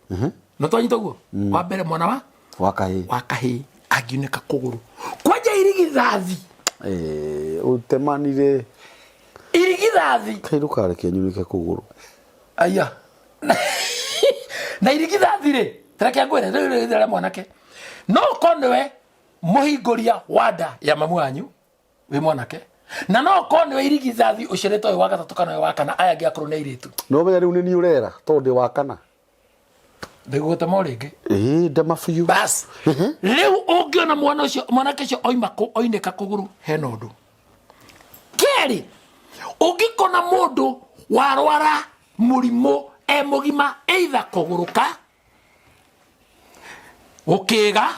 No twanyita ũguo? Wa mbere mwana wa? Wa kahĩĩ. Wa kahĩĩ angiunĩka kũgũrũ. Kwanja irigithathi. Ũtemanire. Irigithathi. Kaĩ ndũkareke nyunĩke kũgũrũ. Aya. Na irigithathi rĩ, tareke ngwĩre, rĩu rĩrĩa rĩa mwanake. No ũkorwo nĩwe mũhingũria wa nda ya mamu wanyu wĩ mwanake, na no ũkorwo nĩwe irigithathi ũciarĩtwo wĩ wa gatatũ kana wĩ wa kana, aya angĩ akũrũ nĩ airĩtu. No menya rĩu nĩ niĩ ũrera tondũ ndĩ wa kana. Ndĩgũgũtema o rĩngĩ. Ĩĩ, ndema biũ. Bas. Rĩu ũngĩona mwana ũcio, mwanake ũcio oima kũ, oinĩka kũgũrũ, hena ũndũ. Kerĩ, ũngĩkona mũndũ warwara mũrimũ e mũgima, either kũgũrũka, gũkĩga,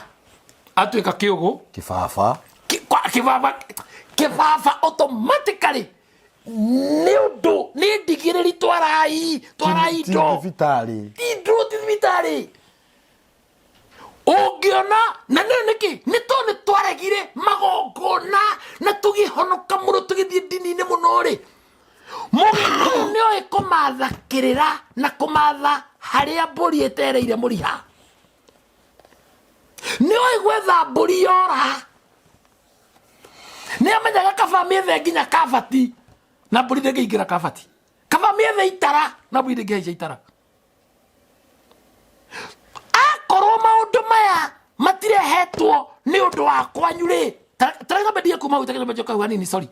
atuĩka kĩũgũ, Kĩbaba. Kĩbaba, kĩbaba automatically nĩ ũndũ, nĩ ndigĩrĩri twarai, twarai Ti indo. thibitarĩ. Ti indo, ti thibitarĩ. Ũngĩona, na nĩyo nĩkĩ? Nĩ tondũ nĩ twaregire magongona na tũgĩhonoka mũno tũgĩthiĩ ndini-inĩ mũno rĩ. Mũgĩkũyũ nĩoĩ kũmatha kĩrĩra na kũmatha harĩa mbũri ĩtereire mũriha. Nĩoĩ gwetha mbũri yora. Nĩamenyaga kaba mĩethe nginya kabati na mbũri ndĩngĩingĩra kabati. Kaba mĩethe itara na mbũri ndĩngĩhaica itara. Akorwo maũndũ maya matirehetwo nĩ ũndũ wa kwanyu rĩ, ta reke ndie kuma hau, ta reke njoke hau hanini, sorry.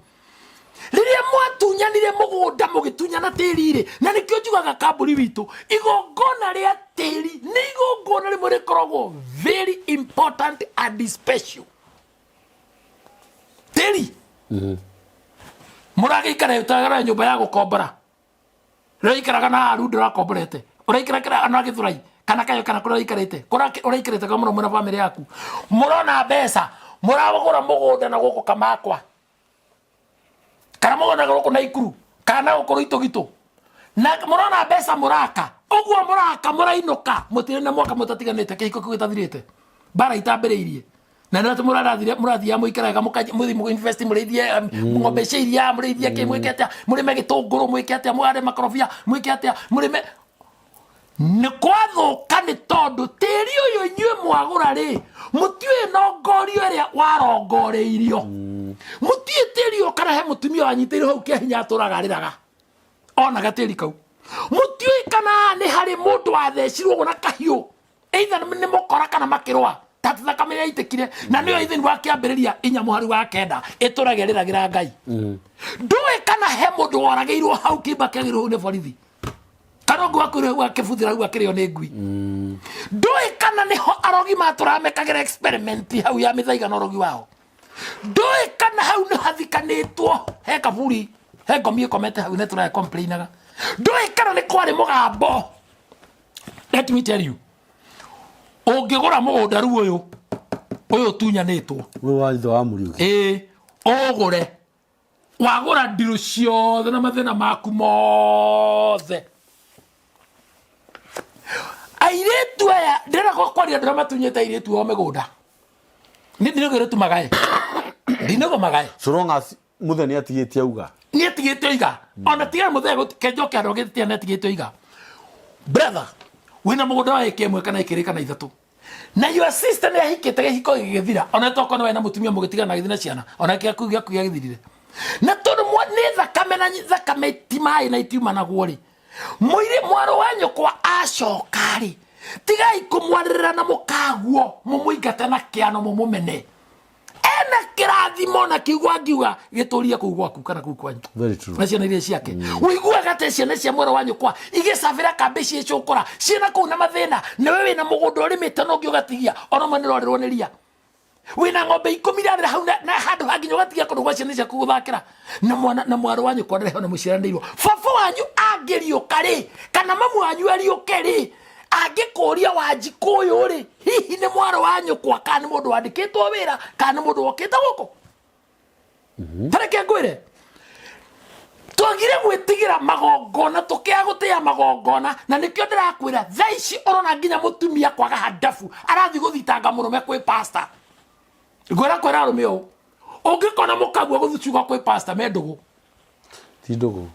Rĩrĩa mwatunyanire mũgũnda mũgĩtunyana tĩri rĩ, na nĩkĩo njugaga kambũri witũ, igongona rĩa tĩri nĩ igongona rĩmwe rĩkoragwo very important and special. Tĩri. Mũragĩikara ũtagara nyũmba ya gũkombora. Ũraikaraga na aru ndũrakomborete. Ũraikara kĩra na gĩthũrai kana kayo kana kũrĩa ũraikarĩte. Kũrĩa ũraikarĩte kwa mũno mwĩna bamĩrĩ yaku. Mũrona mbeca, mũragũra mũgũnda na gũkũ Kamakwa. Kana mũgũnda gũkũ Naikuru, kana na gũkũ Rũitũgitũ. Na mũrona mbeca mũraka. Ũguo mũraka mũrainũka, mũtirĩ na mwaka mũtatiganĩte, kĩhiko kĩu gĩtathirĩte. Mbara itambĩrĩirie. Na nä atä må rathiaga må ikaraga må thiä må invest, må rä ithie ng'ombe cia iria, må rä ithie kä, mwä ke atä a, må rä me gä tå ngå rå, mwä ke atä a, må hande makorobia, mwä ke atä a, må rä me. Nä kwathå nä tondå tä ri å yå inyuä mwagå ra rä, må tiå nongorio ä rä a warongoreirio. Må tiä tä ri å kana he må tumia wanyitä irwo hau kä hinya atå raga rä raga onaga tä ri kau. Må tiå kana nä harä må ndå wathecirwo å guo na kahiå, either nä må kora kana makä rwa tatu thakame yaitikire, na nĩyo ithini wa kĩambĩrĩria 4 mũhari wa 9 ĩtũrage rĩragĩra Ngai. Ndũĩ kana he mũndũ woragĩirwo hau kĩimba kĩagĩrwo hau nĩ borithi, kana ũngĩ wakuire hau akĩbuthĩra hau akĩrĩo nĩ ngui. Ndũĩ kana nĩho arogi matũraga mekagĩra experiment hau ya mĩthaiga na ũrogi wao. Ndũĩ kana hau nĩ hathikanĩtwo, he kaburi, he ngomi ĩkomete hau nĩ complainaga. Ndũĩ kana nĩ kwarĩ mũgambo. Let me tell you, ũngĩgũra mũgũnda rĩu ũyũ ũyũ ũtunyanĩtwo, Ũyũ wa ithe wa Mũriũki? Ĩĩ, ũgũre, wagũra ndirũ ciothe na mathĩna maku mothe. Airĩtu aya ndĩrenda kwaria, ndĩra matunyĩte airĩtu o mĩgũnda. Nĩ ndinĩgwĩrĩtu magae, ndinĩgwo magae. So long as mũthenya atigĩtie auga. Nĩ atigĩte oiga, ona tiga mũthenya kenjoke andũ agĩtia nĩ atigĩte oiga. Brother, wĩna mũgũnda wa ĩka 1 kana 2 kana 3, na your sister nĩ ahikĩte, gĩhiko gĩgĩthira, ona tokorwo nĩ wena mũtumia mũgĩtigana na gĩthiĩ na ciana, ona gĩaku gĩaku gĩagĩthirire, na tondũ nĩ thakame na thakame ti maĩ na itiumanagwo rĩ, mũirĩ mwarũ wa nyũkwa acoka rĩ, tigai kũmwarĩrĩra na mũkaguo mũmũingate na kĩano mũmũmene. Ena kĩrathimo na kiugo angiuga gĩtũrie kũu gwaku kana kũu kwanyu. Very true. Na ciana iria ciake ũiguaga atĩ ciana cia mwera wa nyũkwa igĩcabĩra kambĩ ciĩcũkũra ciĩna kũu na mathĩna, nĩwe wĩna mũgũnda ũrĩmĩte no ũngĩ ũgatigia ona ũmwe nĩrorĩrwo nĩ ria, wĩna ng'ombe 10 irarĩra hau na handũ hanginya ũgatigia kũndũ gwa ciana ciaku gũthakĩra, na mwana na mwarĩ wa nyũkwa ndĩreho na mũciaranĩirwo. Baba wanyu angĩriũka rĩ, kana mamu wanyu ariũke rĩ, angĩkũria Wanjikũ ũyũ rĩ, hihi nĩ mwarĩ wa nyũkwa kana nĩ mũndũ wandĩkĩtwo wĩra kana nĩ mũndũ wokĩte gũkũ? Tareke ngwĩre, twagire gwĩtigĩra magongona, tũkĩaga gũtĩĩa magongona, na nĩkĩo ndĩrakwĩra thaa ici ũrona nginya mũtumia kwaga handabu arathiĩ gũthitanga mũrũme kwĩ pastor. Ngwĩra kwĩra arũme ũũ, ũngĩkona mũkagua gũthicuga kwĩ pastor, me ndũgũ. Ti ndũgũ.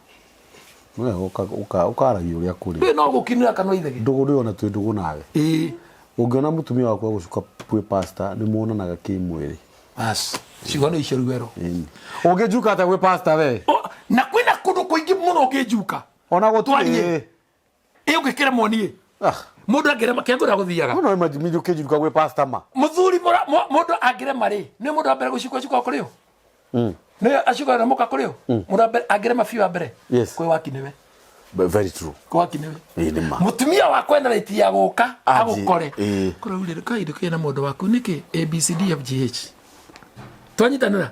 Nĩ wega ũkaragia ũrĩa kũrĩ. Ndũĩ no gũkinĩra kanua ithege. Ndũgũ ndũĩ ona twĩ ndũgũ nawe. Ĩĩ. Ũngĩona mũtumia waku agũcuka kwĩ pastor, nĩ muonanaga kĩmwĩrĩ. Bas, ciugo nĩ icio rĩu werũ. Ĩni. Ũngĩnjuka atĩa gwĩ pastor we? Na kwĩna kũndũ kũingĩ mũno ũngĩnjuka. Ona gũtirĩ. Twarie. Ĩ ũngĩkĩremwo niĩ? Ah. Mũndũ angĩrema kĩangũra gũthiaga. No imagine ũkĩnjuka gwĩ pastor ma. Mũthuri mũndũ angĩrema rĩ, nĩ mũndũ wa mbere gũcukwo cukwo kũrĩ ũ? Nĩ acukwo na mũka kũrĩ ũ? Mũndũ wa mbere angĩrema biũ wa mbere. Yes. Kwĩ waki nĩwe. Very true. Kwĩ waki nĩwe. Ĩĩ nĩ ma. Mũtumia wakwa ena right ya gũka Anjĩ, agũkore. Ĩĩ. Kũraurire kahinda kena mũndũ waku nĩkĩ A B C D F G H. Twanyitanĩra.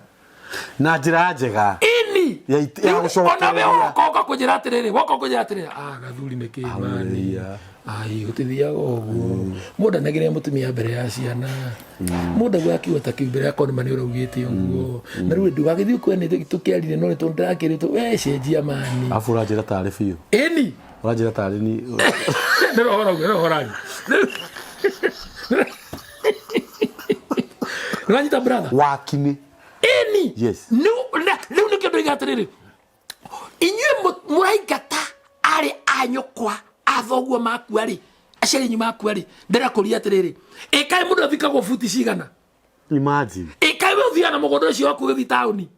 Na njĩra njega. Ini. Ya Rĩu ona we gũcokereria. woka ũka kũnjĩra atĩrĩrĩ, woka ũkũnjĩra atĩrĩrĩ, ah, gathuri nĩ kĩ mani. Hallelujah. Ai, gũtithiaga ũguo. Mũndũ anagĩrĩra mũtumia mbere ya ciana. Mũndũ aguo akiuga ta kĩu mbere yakwa nĩ ma nĩ ũraugĩte ũguo. Na rĩu ndũgagĩthiĩ ũkue nĩ tũkĩarire no nĩ tũndĩrakĩrĩtwo we cenjia mani. Arabu ũranjĩra tarĩ biũ. Ĩni. Ũranjĩra tarĩ ni. Nĩ roho rauga, nĩ roho rauga. Nĩwanyita, brother? Wakini. Ĩni. Yes. Rĩu nĩkĩo ndoiga atĩrĩrĩ, inyuĩ mũraingata arĩ a nyũkwa a thoguo makua rĩ, aciari anyu makua rĩ, ndĩrakũria atĩrĩrĩ, ĩkaĩ mũndũ athikagwo buti cigana? Imagine. Ĩkaĩ we ũthiaga na mũgũnda ũcio waku ũgĩthiĩ taũni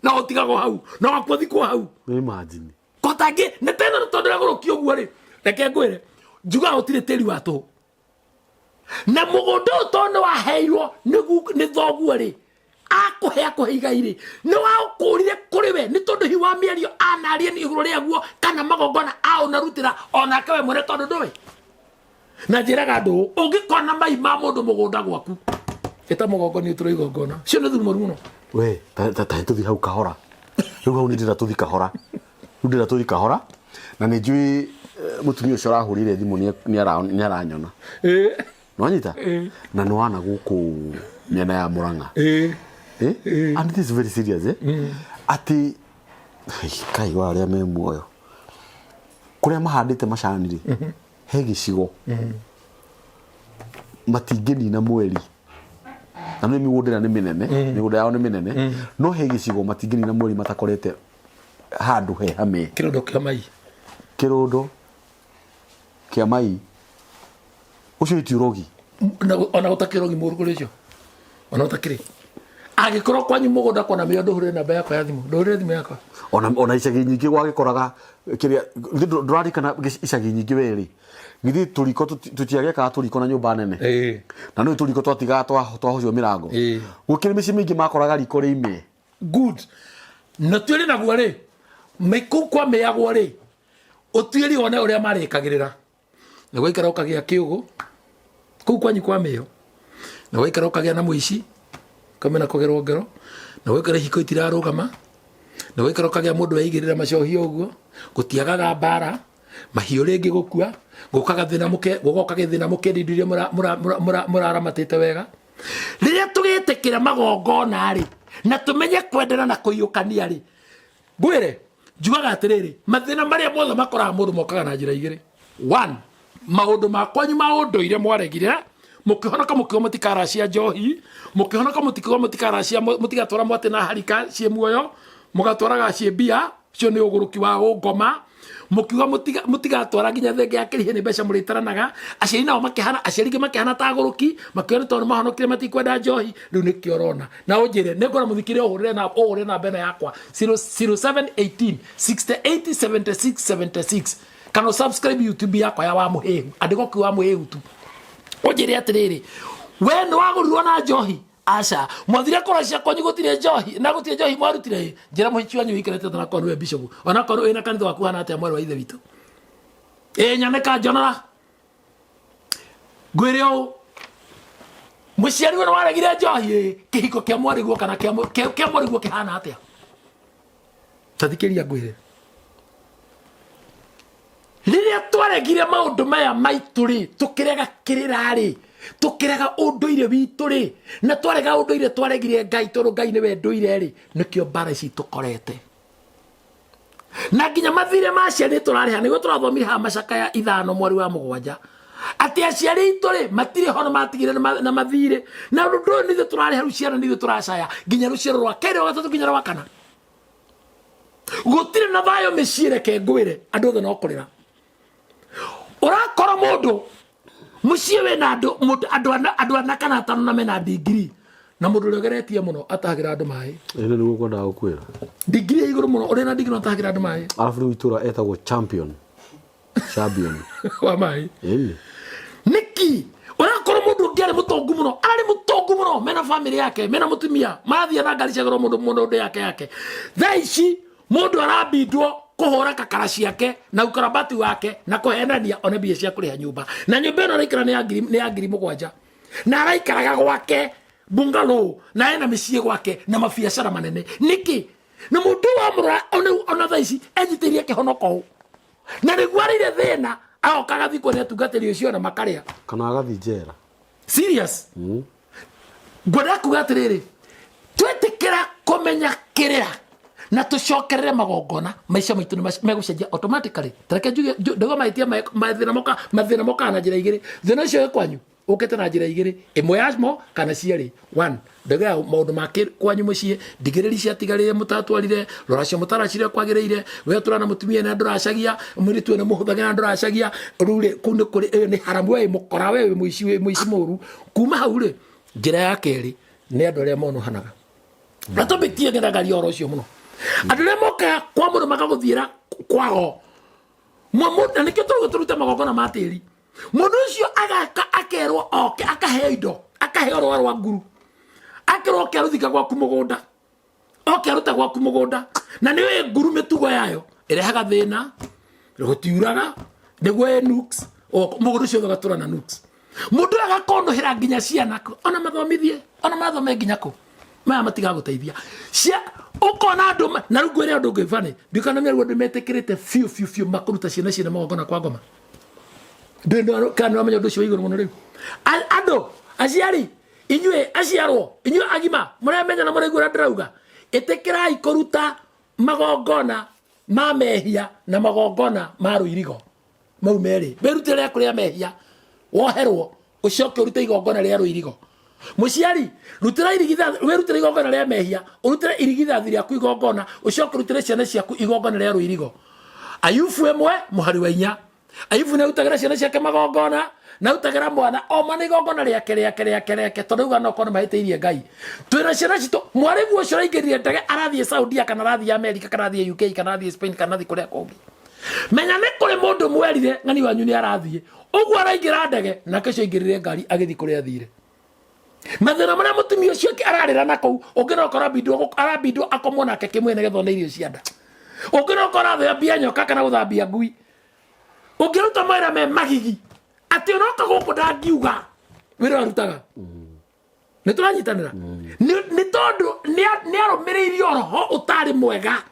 na ũtigagwo hau na waku ũthikwo hau? Imagine. Kotangĩ nĩ tena tondũ ndĩragũrũkia ũguo rĩ, reke ngwĩre, njugaga gũtirĩ tĩri wa tũhũ, na mũgũnda ũyũ tondũ nĩ waheirwo nĩ thoguo rĩ, akũhe akũhe igai rĩ, nĩ waũkũrire kũrĩ we, nĩ tondũ hihi wa mĩario anarie nĩ igũrũ rĩaguo kana magongona aũnarutĩra onake we mwene, tondũ ndũĩ. Na njĩraga andũ ũũ, ũngĩkona mai ma mũndũ mũgũnda gwaku, ĩta mũgongoni ũtũrwo igongona cio nĩ thumu mũru mũno. We, ta tũthi hau kahora. Rĩu hau nĩ ndĩrenda tũthi kahora. Rĩu ndĩrenda tũthi kahora. Na nĩ njũĩ mũtumia ũcio ũrahũrire thimũ nĩ aranyona. Nĩwanyita? Na nĩ wana gũkũ mĩena ya Murang'a. Eh? And this is very serious, eh? Atĩ hei, kai wa arĩa me muoyo. Kũrĩa mahandĩte macani rĩ, he gĩcigo matingĩnina mweri. Na nĩ mĩgũnda ĩrĩa nĩ mĩnene, mĩgũnda yao nĩ mĩnene, no he gĩcigo matingĩnina mweri matakorete handũ he hame. Kĩrondo kĩa mai. Kĩrũndo kĩa mai ũcio iti ũrogi. Ona gũtakĩrĩ ũrogi mũru kũrĩ ũcio, ona gũtakĩrĩ. Angĩkorwo kwanyu mũgũnda kwana mĩo, ndũhũrĩre namba yakwa ya thimũ, ndũhũrĩre thimũ yakwa. Ona icagi nyingĩ gwagĩkoraga kĩrĩa ndũrarikana icagi nyingĩ werĩ githĩ tũriko tũtiagĩakaga tũriko na nyũmba nene. Na nĩ tũriko twatigaga twahocwo mĩrango. Gũkĩrĩ mĩciĩ mĩingĩ makoraga riko rĩime. Good. Na tuĩri naguo rĩ, kũu kwamĩagwo rĩ, ũtuĩri wone ũrĩa marĩkagĩrĩra na gwaikara ũkagĩa kĩũgũ kũu kwanyu kwa mĩo, na gwaikara ũkagĩa na mũici kamena kũgerwo ngero, na gwaikara ihiko itirarũgama, na gwaikara ũkagĩa mũndũ weigĩrĩra macohio ũguo, gũtiagaga mbara, mahiũ rĩngĩ gũkua, gũkaga thĩna mũke, gũgoka gĩthĩna mũkĩenda indo iria mũraramatĩte wega. Rĩrĩa tũgĩtĩkĩra magongona rĩ, na tũmenye kwendana na kũiyũkania rĩ, ngwĩre njugaga atĩrĩrĩ, mathĩna marĩa mothe makoraga mũndũ mokaga na njĩra igĩrĩ. One, maũndũ ma kwanyu ma ũndũire mwaregire, mũkĩhonoka, mũkiuga mũtikaracia njohi, mũkĩhonoka, mũtikiuga mũtikaracia, mũtigatwara mwatĩ na harika ciĩ muoyo, mũgatwaraga ciĩ mbia, ũcio nĩ ũgũrũki wa ũngoma. Mũkiuga mũtigatwara nginya thenge ya kĩrihĩ, nĩ mbeca mũrĩtaranaga. Aciari nao makĩhana, aciari angĩ makĩhana ta agũrũki, makiuga nĩ tondũ mahonokire matikwenda njohi. Rĩu nĩkĩo ũrona na ũnjĩre nĩngũra mũthikĩrĩria, ũhũrĩre na ũhũrĩre namba ĩno yakwa 0718 68 76 76, kana ũsubscribe YouTube yakwa ya wa mũhĩhu, andĩka ũkiuga wa mũhĩhu tu. Ũnjĩre atĩrĩrĩ, we nĩ wagũrirwo na njohi? Aca. Mwathire kũracia kwanyu gũtirĩ njohi, na gũtirĩ njohi mwarutire ĩ? Njĩra mũhiki wanyu ũikarĩte atĩa, onakorwo nĩwe bishop, onakorwo wĩna kanitha waku hana atĩa, mwarĩ wa ithe witũ? Ĩ nyanĩka njonora ngwĩre ũũ, mũciari we nĩwaregire njohi ĩ, kĩhiko kĩa mwarĩguo kana kĩa mwarĩguo kĩhana atĩa? Tathikĩria ngwĩre, rĩrĩa twaregire maũndũ maya maitũ rĩ, tũkĩrega kĩrĩra rĩ, tũkĩrega ũndũire witũ rĩ, na twarega ũndũire twaregire Ngai, tondũ Ngai nĩwe ndũire rĩ, nĩkĩo mbara ici tũkorete na nginya mathirĩ ma aciari nĩ tũrarĩha. Nĩguo tũrathomire haha macakaya 5 mweri wa 7 atĩ aciari aitũ rĩ matirĩ ho na matigire na mathirĩ, na ũndũ ũyũ nĩ ithuĩ tũrarĩha. Rĩu ciana nĩ ithuĩ tũracaya nginya rũciaro rwa kerĩ, rwa gatatũ, nginya rwa kana. Gũtirĩ na thayũ mĩciĩ, reke ngwĩre, andũ othe no kũrĩra. Ũrakora mũndũ mũciĩ wĩna andũ andũ 4 kana 5 na mena ndigiri, na mũndũ ũrĩa ũgeretie mũno atahagĩra andũ maĩ. Ĩno nĩguo kwendaga gũkwĩra. Ndigiri ya igũrũ mũno, ũrĩa na ndigiri atahagĩra andũ maĩ. Arabu rĩu itũra etagwo champion champion wa maĩ. Ĩni. Nĩki ũrakorwo mũndũ ũngĩ arĩ mũtongu mũno, arĩ mũtongu mũno, mena famĩlĩ yake, mena mũtumia, marathiĩ na ngari cia goro, mũndũ mũndũ ũndũ yake yake. Thaa ici mũndũ arambindwo kũhũra kakara ciake na ukarabati wake na kũhenania one mbia cia kũrĩha nyũmba, na nyũmba ĩno araikara nĩ ya 7,000, na araikaraga gwake bungalow, na ena mĩciĩ gwake na mabiacara manene. Nĩkĩ na mũndũ wamũrora ona thaa ici enyitĩirie kĩhonoko ũ, na nĩguo arĩire thĩna, agoka agathikwo nĩ atungatĩri ũcio na makarĩa. Kana agathiĩ njera. Serious. Ngwenda kuga atĩrĩrĩ, twetĩkĩra kũmenya kĩrĩra na tũcokerere magongona, maica maitũ nĩ megũcenjia automatically. Tareke njuge, ndauga mahĩtia mathĩna mokaga na njĩra igĩrĩ. Thĩna ũcio wĩ kwanyu ũkĩte na njĩra igĩrĩ, ĩmwe yamo kana cierĩ. One, ndauga ya maũndũ ma kwanyu mũciĩ, ndigĩrĩri ciatigarire mũtatwarire rũracio, mũtaracire kwagĩrĩire, we ũtũra na mũtumia na ndũracagia, mũirĩtu ũyũ nĩ mũhũthagĩra na ndũracagia. Rĩu rĩ, kũu nĩ kũrĩ ĩyo nĩ haramu, we wĩ mũkora, we wĩ mũici, wĩ mũici mũru. Kuma hau rĩ, njĩra ya kerĩ nĩ andũ arĩa monũhanaga, na topic tiyo ngendangaria ũhoro ũcio mũno. Andũ arĩa mokaga kwa mũndũ makagũthiĩra kwago, na nĩkĩo tũrauga tũrute magongona ma tĩri. Mũndũ ũcio agaka akerwo oke akaheo indo, akaheo rũa rwa nguru, akerwo oke arũthika gwaku mũgũnda, oke aruta gwaku mũgũnda. Na nĩ ũĩ nguru mĩtugo yayo ĩrehaga thĩna, gũtiuraga, nĩguo ĩ nuks. Mũgũnda ũcio ũgatũra na nuks. Mũndũ ũyũ agakonũhĩra nginya ciana, ona mathomithie, ona mathome nginya kũ, maya matigagũteithia cia ũkona andũ na rĩu ngwĩre ũndũ ũngĩ bani ndikana mĩaruo, andũ metĩkĩrĩte biũ biũ biũ makũruta ciana ciana magongona kwa ngoma. Ndũĩ kana nĩwamenya ũndũ ũcio wa igũrũ mũno. Rĩu andũ aciari, inyuĩ aciarwo, inyuĩ agima mũremenya na mũraigua ũrĩa ndĩrauga, ĩtĩkĩrai kũruta magongona ma mehia na magongona ma rũirigo mau merĩ. Wĩrute rĩa kũrĩa mehia woherwo, ũcoke ũrute igongona rĩa rũirigo. Mũciari, rutĩra irigithathi, wĩrutĩre igongona rĩa mehia, ũrutĩre irigithathi rĩaku igongona, ũcoke ũrutĩre ciana ciaku igongona rĩa rũirigo. Ayubu 1 mũhari wa 4. Ayubu nĩ arutagĩra ciana ciake magongona, na arutagĩra mwana o mwana igongona rĩake rĩake rĩake rĩake, tondũ auga no korwo nĩ mahĩtĩirie Ngai. Twĩna ciana citũ, mwarĩguo ũcio ũraingĩrire ndege arathiĩ Saudia kana arathiĩ Amerika kana arathiĩ UK kana arathiĩ Spain kana arathiĩ kũrĩa kũngĩ. Menya nĩ kũrĩ mũndũ mwerire ng'ani wanyu nĩ arathiĩ, ũguo araingĩra ndege nake ũcio aingĩrire ngari agĩthiĩ kũrĩa athire. Mathĩna marĩa mũtumia ũcio ararĩra na kũu, ũngĩ no ũkora arabindwo akomwo nake kĩmwĩrĩ nĩgetha one irio cia nda. Ũngĩ no ũkora athambia nyoka kana gũthambia ngui. Ũngĩruta mawĩra me magigi atĩ onoka gũkũ ndangiuga wĩra arutaga. Nĩ tũranyitanĩra? Nĩ tondũ nĩ arũmĩrĩirio roho ũtarĩ mwega.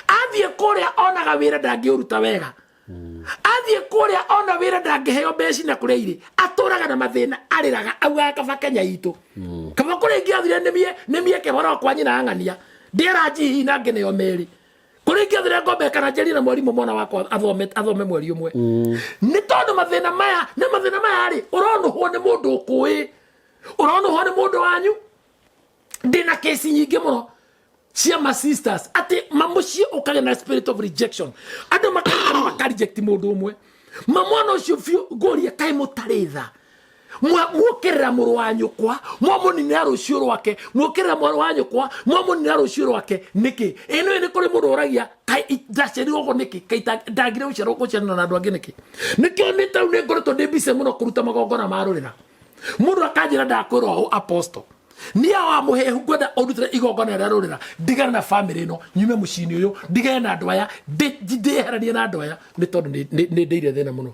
Athiĩ kũrĩa onaga wĩra ndangĩũruta wega. Athiĩ kũrĩa ona wĩra ndangĩheo mbeca na kũrĩa irĩ, atũraga na mathĩna, arĩraga augaga kaba Kenya itũ, kaba kũrĩa ingĩathire nĩ mĩeke horo kwa nyina ang'ania ndĩera njihi na ngĩneo merĩ, kũrĩa ingĩathire ngombe kana njerie na mwarimũ mwana wakwa athome mweri ũmwe. Nĩ tondũ mathĩna maya na mathĩna maya rĩ, ũronũhwo nĩ mũndũ ũkũĩ, ũronũhwo nĩ mũndũ wanyu. Ndĩna kesi nyingĩ mũno cia ma sisters atĩ mamũciĩ ũkagĩa na spirit of rejection, andũ makarikana makareject mũndũ ũmwe, mamwana ũcio biũ. Ngũria, kaĩ mũtarĩ tha? Muokĩrĩra mũrũ wa nyũkwa, mwamũninĩra rũciũ rwake, muokĩrĩra mwarĩ wa nyũkwa, mwamũninĩra rũciũ rwake nĩkĩ? Ĩno nĩ kũrĩ mũndũ ũragia, kaĩ ndaciarirwo ũguo nĩkĩ? Kaĩ ndagire gũciarwo gũciarana na andũ angĩ nĩkĩ? Nĩkĩo nĩ tau nĩ ngoretwo ndĩ busy mũno kũruta magongona ma rũrĩra. Mũndũ akanjĩra, ndakwĩrwo ũũ, apostle, niĩ wa mũhehu ngwenda ũndutĩre igongona rĩa rũrĩra, ndigane na famĩlĩ ĩno, nyume mũciĩ-inĩ ũyũ, ndigane na andũ aya, ndĩyeheranie na andũ aya, nĩ tondũ nĩ ndĩire thĩna mũno.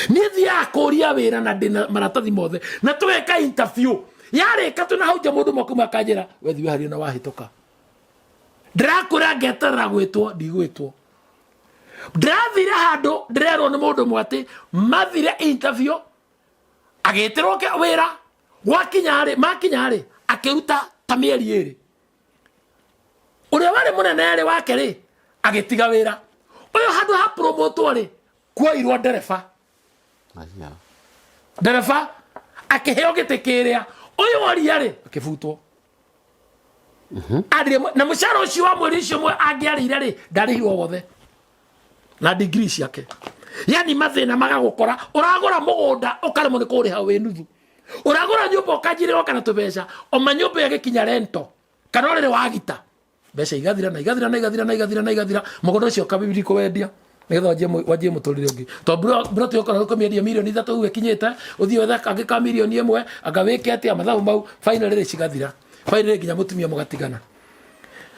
Niĩ thiaga kũria wĩra na ndĩna maratathi mothe na tũgeka interview, yarĩka twĩna hau nja, mũndũ ũmwe kuma akanjĩra, we thiĩ weherie na wahĩtũka. Ndĩrakwĩra ngeterera gwĩtwo, ndigwĩtwo. Ndĩrathire handũ ndĩrerwo nĩ mũndũ ũmwe atĩ mathire interview, agĩtĩrwo wĩra, gwakinya rĩ, makinya rĩ, akĩruta ta mĩeri 2, ũrĩa warĩ mũnene rĩ wake rĩ agĩtiga wĩra ũyũ, handũ ha promotwo rĩ, kuoirwo ndereba. Aya. Ndereba akĩheo gĩtĩ kĩrĩa ũyũ oria rĩ akĩbutwo. Arĩre na mũcara ũcio wa mweri ũcio ũmwe angĩarĩire rĩ, ndarĩhirwo wothe na degree ciake. Yani mathĩna magagũkora, ũragũra mũgũnda ũkaremwo nĩ kũũrĩha wĩ nuthu, ũragũra nyũmba ũkanjĩrĩrwo kana tũbeca, oma nyũmba ĩyo ĩgĩkinya rento kana ũrĩrĩ wagita, mbeca igathira na igathira na igathira na igathira na igathira. Mũgũnda ũcio ũkabibiri kũwendia nĩgetha wanjie mũtũrĩre ũngĩ, tondũ mburoti ũkorwo ũkũmĩendia mirioni 3 ũguo ĩkinyĩte, ũthiĩ wethe kangĩ ka mirioni 1, anga wĩke atĩa, mathabu mau finally rĩ cigathira, finally nginya mũtumia mũgatigana.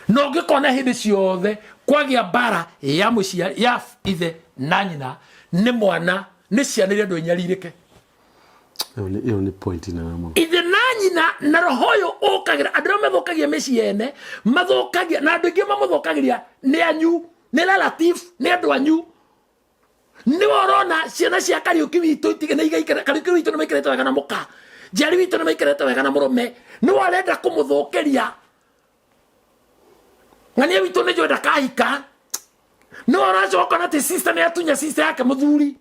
Na ũngĩkona hĩndĩ ciothe kwagĩa mbara ya mũciari, ya ithe na nyina, nĩ mwana, nĩ ciana iria andũ inyarirĩke. Ĩyo nĩ point nene mũno. Ithe na nyina na roho ũyũ ũkagĩra andũ arĩa mathũkagia mĩciĩ ene, mathũkagia na andũ aingĩ mamũthũkagĩria nĩ anyu, nĩ relative, nĩ andũ anyu. Nĩwe ũrona ciana cia Kariũki witũ itige nĩ igaikara. Kariũki witũ nĩ maikarĩte wega na mũka, Njeri witũ nĩ maikarĩte wega na mũrũme, nĩwe ũrenda kũmũthũkĩria. Ng'ania witũ nĩ njũĩ ndakahika, nĩwe ũracoka na atĩ sister nĩ atunya sister yake mũthuri.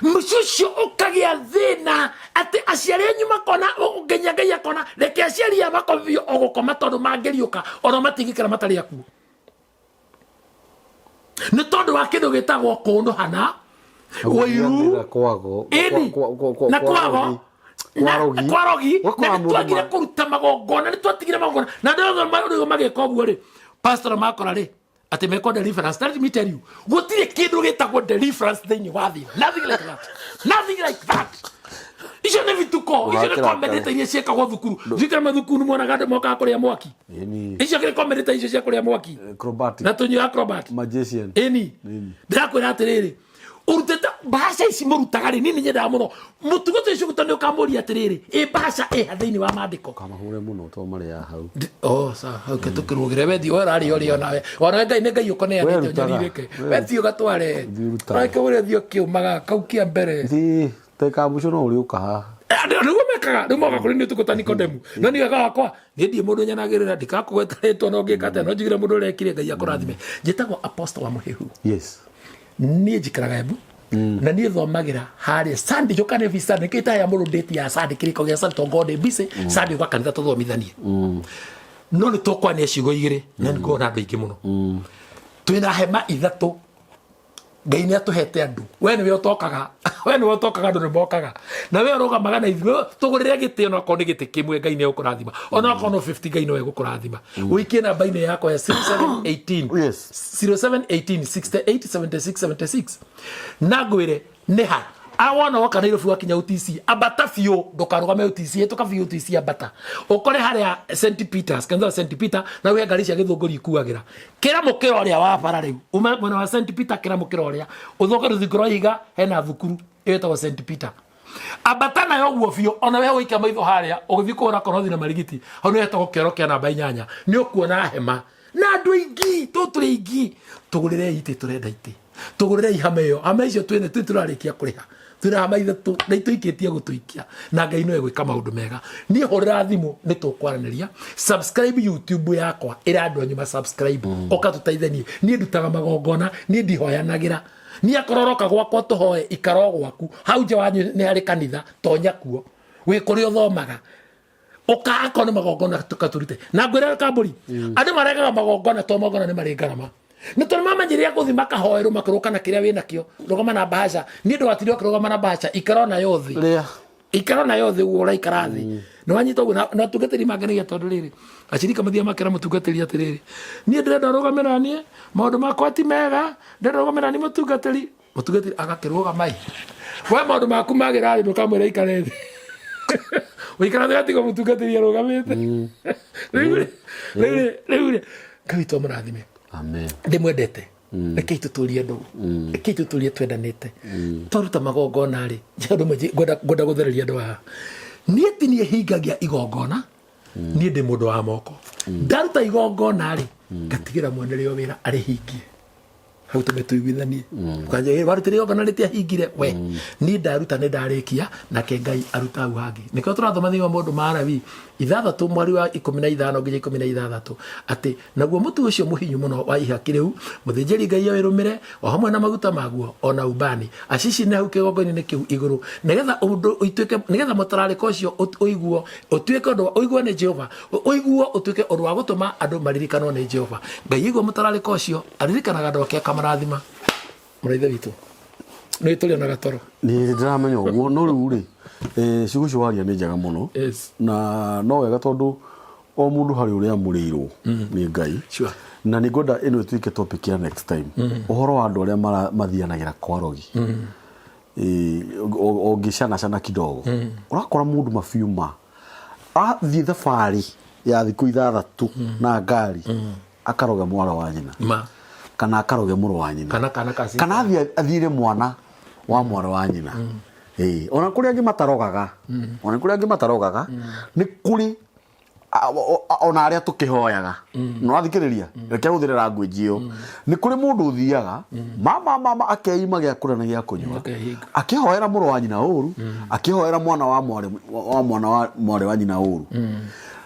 Mũciĩ ũcio ũkagĩa thĩna atĩ aciari anyu makona, nginya Ngai akona, reke aciari aya makomio o gũkoma, tondũ mangĩriũka ona matingĩkĩra matarĩ akuũ, nĩ tondũ wa kĩndũ gĩtagwo kũnũhana, ũiru. Gũthianĩra kwago. Ĩni. Na kwago. Kwarogi. Kwarogi. Gwakora Na nĩ mũndũ twagire kũruta magongona, nĩ twatigire magongona na andũ othe rĩu magĩka ũguo rĩ, pastor makora rĩ atĩ mekwo deliverance. Let me tell you, gũtirĩ kĩndũ gĩtagwo deliverance thĩinĩ wa thĩ, nothing like that, nothing like that. Icio nĩ bituko, icio nĩ Ũgakĩrakara. comedy iria ciĩkagwo thukuru. Thikara mathukuru monaga andũ mokaga kũrĩa mwaki. Ĩni. Icio kĩrĩ comedy icio cia kũrĩa mwaki. Acrobatic. Na tũnyua acrobat. Magician. Ĩni. Ĩni. Ndĩrakwĩra atĩrĩrĩ, ũrutĩte mbaca ici mũrutaga rĩ, niĩ nĩ nyendaga mũno mũtugo tũcio tondũ ũkamũria atĩrĩrĩ, ĩ mbaca ĩha thĩinĩ wa maandĩko? Kamahũre mũno to marĩ ya hau. Oh, sawa, hau ke tũkĩrũgĩre. We thiĩ, we ũrarĩa ũrĩa onawe, onawe Ngai nĩ Ngai ũkũneanĩte. Werutaga. Ũnyarirĩke. We thiĩ ũgatware. Thiĩ ũrutage. Reke ũrĩa thiĩ ũkĩũmaga kau kĩa mbere. Thiĩ teka mũico no ũrĩũka haha. Andũ nĩguo mekaga, rĩu moka kũrĩ niĩ ũtukũ ta Nikodemu. No niĩ wega wakwa, niĩ ndirĩ mũndũ nyanagĩrĩra, ndikakũgweta rĩtwa no ngĩka atĩa, no njugire mũndũ ũrekire, Ngai akũrathime. Njĩtagwo Apostle wa Mũhĩhu. Yes. Niĩ njikaraga Embu. Na niĩ thomagĩra harĩa Sunday, njũka nĩ every Sunday, nĩkĩo itahea mũndũ date ya Sunday, kĩrĩko gĩa Sunday, tondũ ngoragwo ndĩ busy. Sunday ũka kanitha tũthomithanie. No nĩ tũkwania ciugo igĩrĩ na nĩ ngoragwo na andũ aingĩ mũno. Twĩna hema ithatũ. Ngai nĩ atũhete andũ. We nĩwe ũtokaga, we nĩwe ũtokaga, andũ nĩ mokaga. Na we ũrũgamaga na ithuĩ, tũgũrĩre gĩtĩ onakorwo nĩ gĩtĩ kĩmwe, Ngai nĩ egũkũrathima. Onakorwo no 50, Ngai no egũkũrathima. Ũikie namba-inĩ yakwa ya 0718 0718 68 76 76. Na ngwĩre nĩ ha awona woka Nairobi wakinya UTC, ambata biũ, ndũkarũgame UTC, hĩtũka biũ UTC, ambata ũkore harĩa St Peters, kanitha wa St Peter, na wĩ ngari cia gĩthũngũri ikuagĩra kĩra mũkĩra ũrĩa wa bara rĩu ume mwena wa St Peter, kĩra mũkĩra ũrĩa ũthoke rũthingo rwa ihiga, hena thukuru ĩtagwo St Peter, ambata nayo ũguo biũ. Ona we ũikia maitho harĩa ũgĩthiĩ kũhũra korothi na marigiti, hau nĩ hetagwo kĩoro kĩa namba 8, nĩ ũkuona hema na andũ aingĩ. Tũtũrĩ aingĩ, tũgũrĩre itĩ, tũrenda itĩ, tũgũrĩre hama ĩyo. Hama icio twĩna twĩ tũrarĩkia kũrĩha, twĩna hama ithatũ na itũikĩtie gũtũikia, na Ngai no egwĩka maũndũ mega. Niĩ hũrĩra thimũ, nĩ tũkwaranĩria. Subscribe YouTube yakwa, ĩra andũ anyu ma subscribe. Ũka tũteithanie. Niĩ ndutaga magongona, niĩ ndihoyanagĩra. Niĩ akorwo ũroka gwakwa tũhoe, ikara o gwaku hau nja wanyu, nĩ harĩ kanitha, tonya kuo wĩ kũrĩa ũthomaga. Ũka akorwo nĩ magongona tũkatũrute. Na ngwĩra kambũri, andũ maregaga magongona to magongona nĩ marĩ ngarama, nĩ tondũ mamenyeria gũthiĩ makahoerwo makĩrũka na kĩrĩa wĩnakĩo. Rũgama na mbahaca, niĩ ndũgatinde ũkĩrũgama na mbahaca, ikara onayo thĩ. Rĩa. Ikara nayo thĩ ũguo ũraikara thĩ, nĩ wanyita ũguo. Na atungatĩri mangenagia tondũ rĩrĩ, acirika mathiaga makera mũtungatĩri atĩrĩrĩ, niĩ ndĩrenda ũrũgame na niĩ, maũndũ makwa ti mega, ndĩrenda ũrũgame na niĩ mũtungatĩri. Mũtungatĩri agakĩrũgama ĩ, we maũndũ maku magĩra rĩ, ndũkamwĩra ikare thĩ, ũikara thĩ gatiga mũtungatĩri arũgamĩte. Rĩu rĩ, rĩu rĩ, rĩu rĩ, Ngai witũ amũrathime. Amen. Ndĩmwendete. Rekei tũtũrie ndũgũ, rekei tũtũrie twendanĩte. Twaruta magongona rĩ, ũndũ ũmwe ngwenda gũthereria andũ haha, niĩ ti niĩ hingagia igongona, niĩ ndĩ mũndũ wa moko. Ndaruta igongona rĩ, ngatigĩra mwene rĩo wĩra arĩhingie. Hau tũme tũiguithanie. Ũkanjĩra, "Ĩ, warutire igongona rĩtiahingire." We niĩ ndaruta nĩ ndarĩkia, nake Ngai aruta hau hangĩ. Nĩkĩo tũrathoma thĩinĩ wa Maũndũ ma Alawii 6 mweri wa 15 nginya 16 atĩ naguo mũtu ũcio mũhinyu mũno wa ihaki rĩu mũthĩnjĩri Ngai awĩrũmĩre o hamwe na maguta maguo o na ubani, acicine hau kĩgongona-inĩ kĩu igũrũ, nĩgetha ũndũ ituĩke, nĩgetha mũtararĩko ũcio ũiguo ũtuĩke ũndũ ũiguo nĩ Jehova, ũiguo ũtuĩke ũndũ wa gũtũma andũ maririkanwo nĩ Jehova. Ngai aigua mũtararĩko ũcio, aririkanaga andũ ake, akamarathima. Mũraithe witũ nĩ tũrĩ ona gatoro. Nĩ ndĩramenya ũguo, no rĩu rĩ, ciugo icio waria nĩ njega mũno. Na no wega tondũ o mũndũ harĩ ũrĩa amũrĩirwo nĩ Ngai. Na nĩ ngwenda ĩno ĩtuĩke topic ya next time, ũhoro wa andũ arĩa mathianagĩra kwa rogi. Ũngĩcanacana kidogo, ũrakora mũndũ mabiuma athiĩ thabarĩ ya thikũ 6 na ngari, akaroge mwarĩ wa nyina ma kana akaroge mũrũ wa nyina kana kana kasi kana athiĩ athiĩre mwana wa mwarĩ wa nyina. Ĩĩ, ona kũrĩ angĩ matarogaga, ona kũrĩ angĩ matarogaga, nĩ kũrĩ ona arĩa tũkĩhoyaga. No athikĩrĩria, reke hũthĩre language ĩyo, nĩ kũrĩ mũndũ ũthiaga mama mama akeima gĩa kũrĩa na gĩa kũnyua, Akehinga. Akĩhoera mũrũ wa nyina ũru, akĩhoera mwana wa mwarĩ wa mwana wa mwarĩ wa nyina ũru.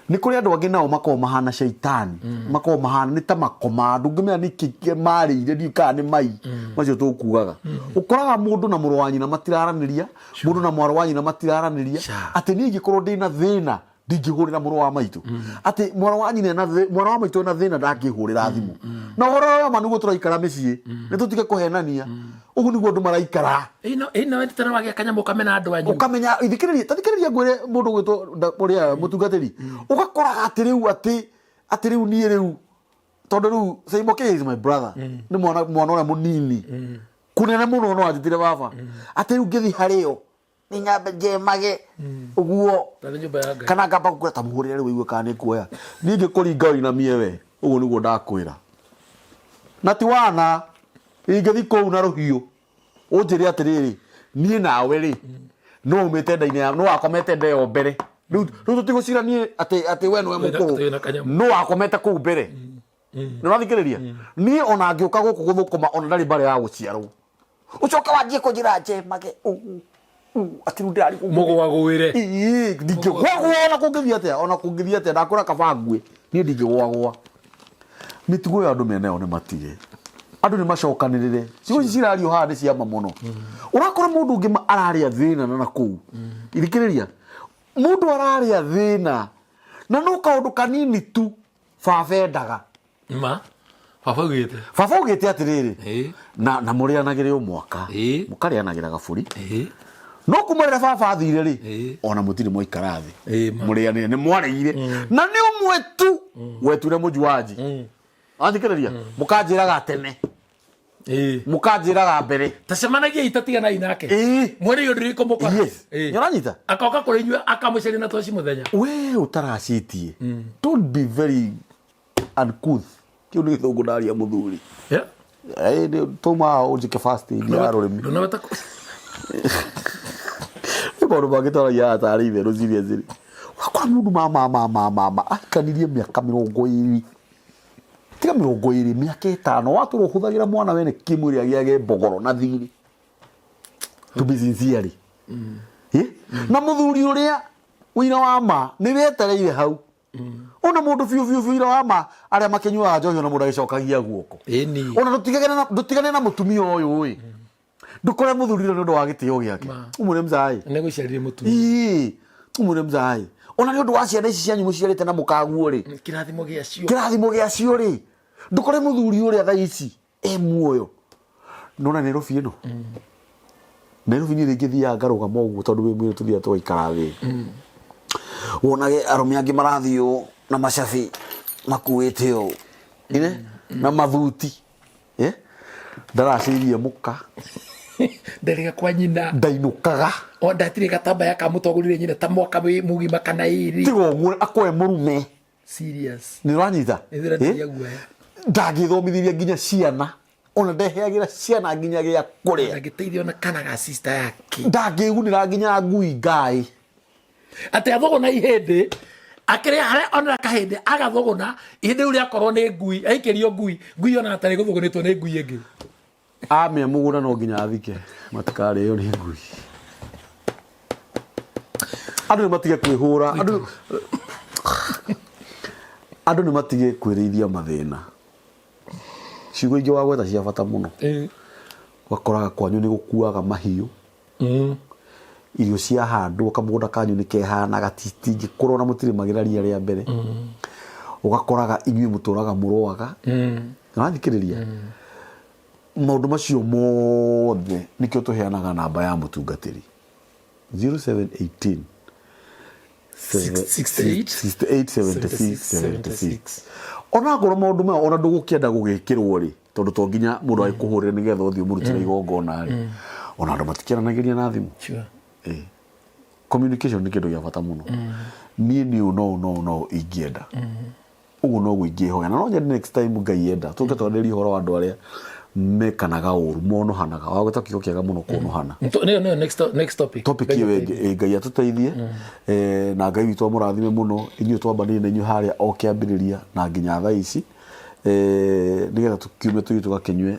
Nĩ kũrĩ andũ angĩ nao makoragwo mahana caitani, makoragwo mahana nĩ ta makoma, ndũngĩmenya nĩkĩ marĩire, ndiũĩ kana nĩ mai macio tũkugaga. Ũkoraga mũndũ na mũrũ wa nyina matiraranĩria, mũndũ na mwarĩ wa nyina matiraranĩria. Atĩ niĩ ingĩkorwo ndĩna thĩna, ndingĩhũrĩra mũrũ wa maitũ, atĩ mwarĩ wa nyina ena mwarĩ wa maitũ ena thĩna, ndangĩhũrĩra thimũ. Na ũhoro ũrĩa wa ma nĩguo tũraikara mĩciĩ, nĩ tũtige kũhenania, ũguo nĩguo andũ maraikara. Ĩno ĩno tena wagĩa kanyamũ kamena andũ anyu. Ũkamenya, ithikĩrĩria, ta thikĩrĩria ngwĩre, mũndũ ũgwĩtwo ũrĩa mũtungatĩri, ũgakoraga atĩ rĩu atĩ rĩu niĩ rĩu tondũ rĩu Simon K is my brother, nĩ mwana ũrĩa mũnini kũnene mũno, no anjĩtire baba, atĩ rĩu ngĩthiĩ harĩo nĩ nyambe njemage ũguo Tarĩ nyũmba ya Ngai. Kana ngamba gũkwĩra, ta mũhũrĩre rĩu ũigue kana nĩ kuoya. Niĩ ngĩkũringa ũinamie we, ũguo nĩguo ndakwĩra. Na ti wana, ingĩthiĩ kũu na rũhiũ ũnjĩre atĩrĩrĩ, niĩ nawe rĩ, no umĩte nda-inĩ ya no wakomete nda ĩyo mbere. Rĩu tũtigũcira niĩ atĩ we nĩwe mũkũrũ, Twĩna kanyamũ. No wakomete kũu mbere. Nĩ ũrathikĩrĩria? Niĩ ona ngĩũka gũkũ gũthũkũma, ona ndarĩ mbara ya gũciarwo, ũcoke wanjie kũnjĩra njemage ũũ ũũ, atĩ rĩu ndĩrarigwo. Mũgwagũĩre. Ĩĩ, ndingĩgwagwa ona kũngĩthiĩ atĩa, ona kũngĩthiĩ atĩa, ndakwĩra kaba ngue, niĩ ndingĩgwagwa. Mĩtugo ĩyo andũ menayo nĩ matige. Andũ nĩ macokanĩrĩre. Ciugo ici cirario haha nĩ ciama mũno. Ũrakora mũndũ ũngĩ ararĩa thĩna na nakũu. Thikĩrĩria. Mũndũ ararĩa thĩna na no kaũndũ kanini tu baba endaga. Ma baba augĩte. Baba augĩte atĩrĩrĩ, na mũrĩanagĩre o mwaka. Mũkarĩanagĩra gabũri. No kuma rĩrĩa baba athire rĩ, ona mũtirĩ mwaikara thĩ. Mũrĩanĩre nĩ mwarĩire. Na nĩ ũmwe tu wetuire mũjuanji. Wathikĩrĩria? Mũkanjĩraga tene. Mũkanjĩraga mbere. Tacemanagiai tatiganai nake. Mwene iyo ndiri kũmũkora. Yes. Nĩũranyita? Akoka kũrĩ inyuĩ akamũcaria na toci mũthenya. We ũtaracĩtie. Don't be very uncouth. Kĩu nĩ gĩthũngũ ndaria mũthuri. Yeah. Tũma ũnjĩke first aid ya rũrĩmĩ. Ndũnaweta Nĩ maũndũ mangĩ twaragia haha tarĩ itherũ seriously. Ũgakora mũndũ ma ma ma ma ma ahikanirie mĩaka 20. Tiga 20, mĩaka 5 watũra ũhũthagĩra mwana wene kĩmwĩrĩ agĩage mbogoro na thirĩ. To be sincerely. Na mũthuri ũrĩa ũira wa ma nĩ wetereire hau. Ona mũndũ biũ biũ biũ ũira wa ma arĩa makĩnyuaga njohi ona mũndũ agĩcokagia guoko. Ona ndũtigane na mũtumia ũyũ ĩ. Ndũkore mũthuri ũrĩa nĩ ũndũ wa gĩtĩo gĩake. Ũmwĩre mzai. Nĩ gũciarire mũtumia. Ũmwĩre mzai. Ona nĩ ũndũ wa ciana ici cianyu mũciarĩte na mũkaguo rĩ. Kĩrathimo gĩacio. Kĩrathimo gĩacio rĩ. Ndũkore mũthuri ũrĩa thaa ici e muoyo. Nona Nairobi ĩno. Nairobi niĩ rĩngĩ thiaga ngarũgama ũguo tondũ wĩ mwĩrĩ tũthiaga tũgaikara thĩ. Wonage arũme angĩ marathiĩ ũũ na macabi makuĩte ũũ. Ine? Na mathuti. Ndaracĩirie mũka. Ndarĩga kwa nyina. Ndainũkaga. O ndatirĩ gatambaya kamũtwagũrire nyina ta mwaka wĩ mũgima kana ĩrĩ. Tiga ũguo akoe mũrume. Serious. Nĩ ũranyita? Nĩ ndĩratigia guoya. Ndangĩthomithirie nginya ciana. Ona ndeheagĩra ciana nginya gĩa kũrĩa. Ndangĩteithia ona kana ga sister yake. Ndangĩgunĩra nginya ngui ngai. Atĩ athũgũna ihĩndĩ akĩrĩa harĩa onera kahĩndĩ agathũgũna ihĩndĩ rĩu rĩakorwo nĩ ngui aikĩrio ngui ngui ona atarĩ gũthũgũnĩtwo nĩ ngui ĩngĩ. Amĩa mũgũnda no nginya athike matikarĩo nĩ ngui. Andũ nĩ matige kwĩhũra, andũ nĩ matige kwĩrĩithia mathĩna. Ciugo ingĩ wagweta cia bata mũno. Ũgakoraga kwanyu nĩ gũkuaga mahiũ. Irio ciahandwo kamũgũnda kanyu nĩ kehanaga citingĩkũra ona mũtirĩmagĩra ria rĩa mbere. Ũgakoraga inyuĩ mũtũraga mũrũaga. Ũrathikĩrĩria? Maũndũ macio mothe nĩkĩo tũheanaga namba ya mũtungatĩri 0718 68 68 76 76. Ona ngorwo maũndũ maya ona ndũgũkĩenda gũgĩkĩrwo rĩ, tondũ to nginya mũndũ agĩkũhũrĩre nĩgetha ũthiĩ ũmũrutĩre igongona rĩ, ona andũ matikĩaranagĩria na thimũ. Communication nĩ kĩndũ gĩa bata mũno. Niĩ nĩ ũũ no ũũ no ũũ no ũũ ingĩenda. Ũguo noguo ingĩhoya. Na no nyende next time Ngai enda tũke twarĩrĩrie ũhoro wa andũ arĩa mekanaga ũru, monohanaga. Wagweta kiugo kĩega mũno kũnohana. Nĩyo nĩyo next topic. Topic ĩyo ĩngĩ, Ngai atũteithie. Na Ngai witũ amũrathime mũno. Inyuĩ twambanĩire na inyuĩ harĩa o kĩambĩrĩria na nginya thaa ici. Nĩgetha tũkiume tũthiĩ tũgakĩnyue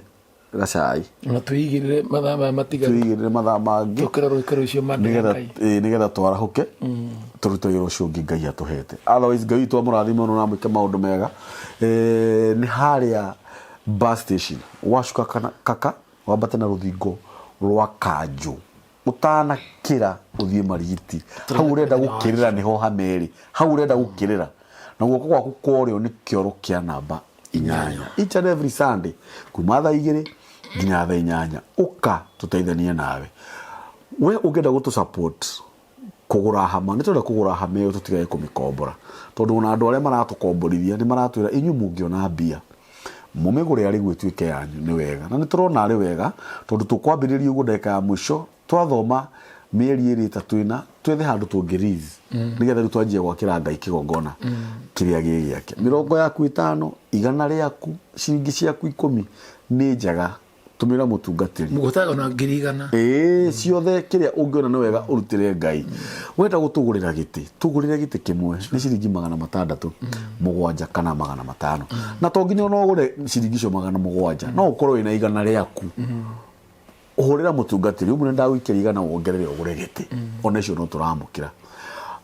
gacai. Na twĩigĩrĩre mathaa maya matigaru. Twĩigĩrĩre mathaa mangĩ. Tũkĩra rũĩka rũcio mande ya Ngai. Nĩgetha twarahũke tũrute wĩra ũcio ũngĩ Ngai atũhete. Otherwise Ngai witũ amũrathime mũno na amwĩke maũndũ mega. Nĩ harĩa bus station wacuka kana kaka wambate na rũthingo rwa kanjũ ũtanakĩra ũthiĩ Marigiti. Hau ũrenda gũkĩrĩra nĩho hamerĩ. Hau ũrenda gũkĩrĩra na guoko gwaku kwa ũrĩo nĩ kĩoro kĩa namba 8. Each and every Sunday kuma thaa 2 nginya thaa 8 ũka tũteithanie nawe. We ũngĩenda gũtũ support kũgũra hama, nĩ tũrenda kũgũra hama ĩyo tũtigage kũmĩkombora, tondũ ona andũ arĩa maratũkomborithia nĩ maratwĩra inyuĩ mũngĩona mbia mũmĩgũre arĩ guo ĩtuĩke yanyu nĩ wega. Na nĩ tũrona arĩ wega tondũ tũkwambĩrĩria ũguo ndagĩka ya mũico twathoma mĩeri 2 3 4 twethe handũ tũngĩ lease nĩgetha rĩu twanjie gwakĩra Ngai kĩgongona kĩrĩa gĩ gĩake. Mĩrongo yaku 5, 100 rĩaku, ciringi ciaku 10 nĩ njega, tũmĩra mũtungatĩri. Mũgũtaga ona 100,000. Ĩĩ, ciothe kĩrĩa ũngĩona nĩ wega ũrutĩre Ngai. Wenda gũtũgũrĩra gĩtĩ, tũgũrĩre gĩtĩ kĩmwe nĩ ciringi 607 kana 500. Na to nginya ona ũgũre ciringi icio 700, no ũkorwo wĩna 100 rĩaku. Ũhũrĩra mũtungatĩri, ũmwĩre ndagũikĩria 100 wongerere ũgũre gĩtĩ. Ona icio no tũramũkĩra.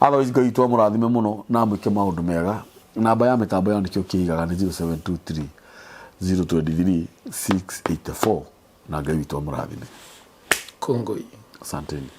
Otherwise Ngai witũ amũrathime mũno na amwĩke maũndũ mega. Namba ya mĩtambo yao nĩkĩo kĩigaga nĩ 0723 023 684 na Ngai witũ amũrathime. Kongoi. Asanteni.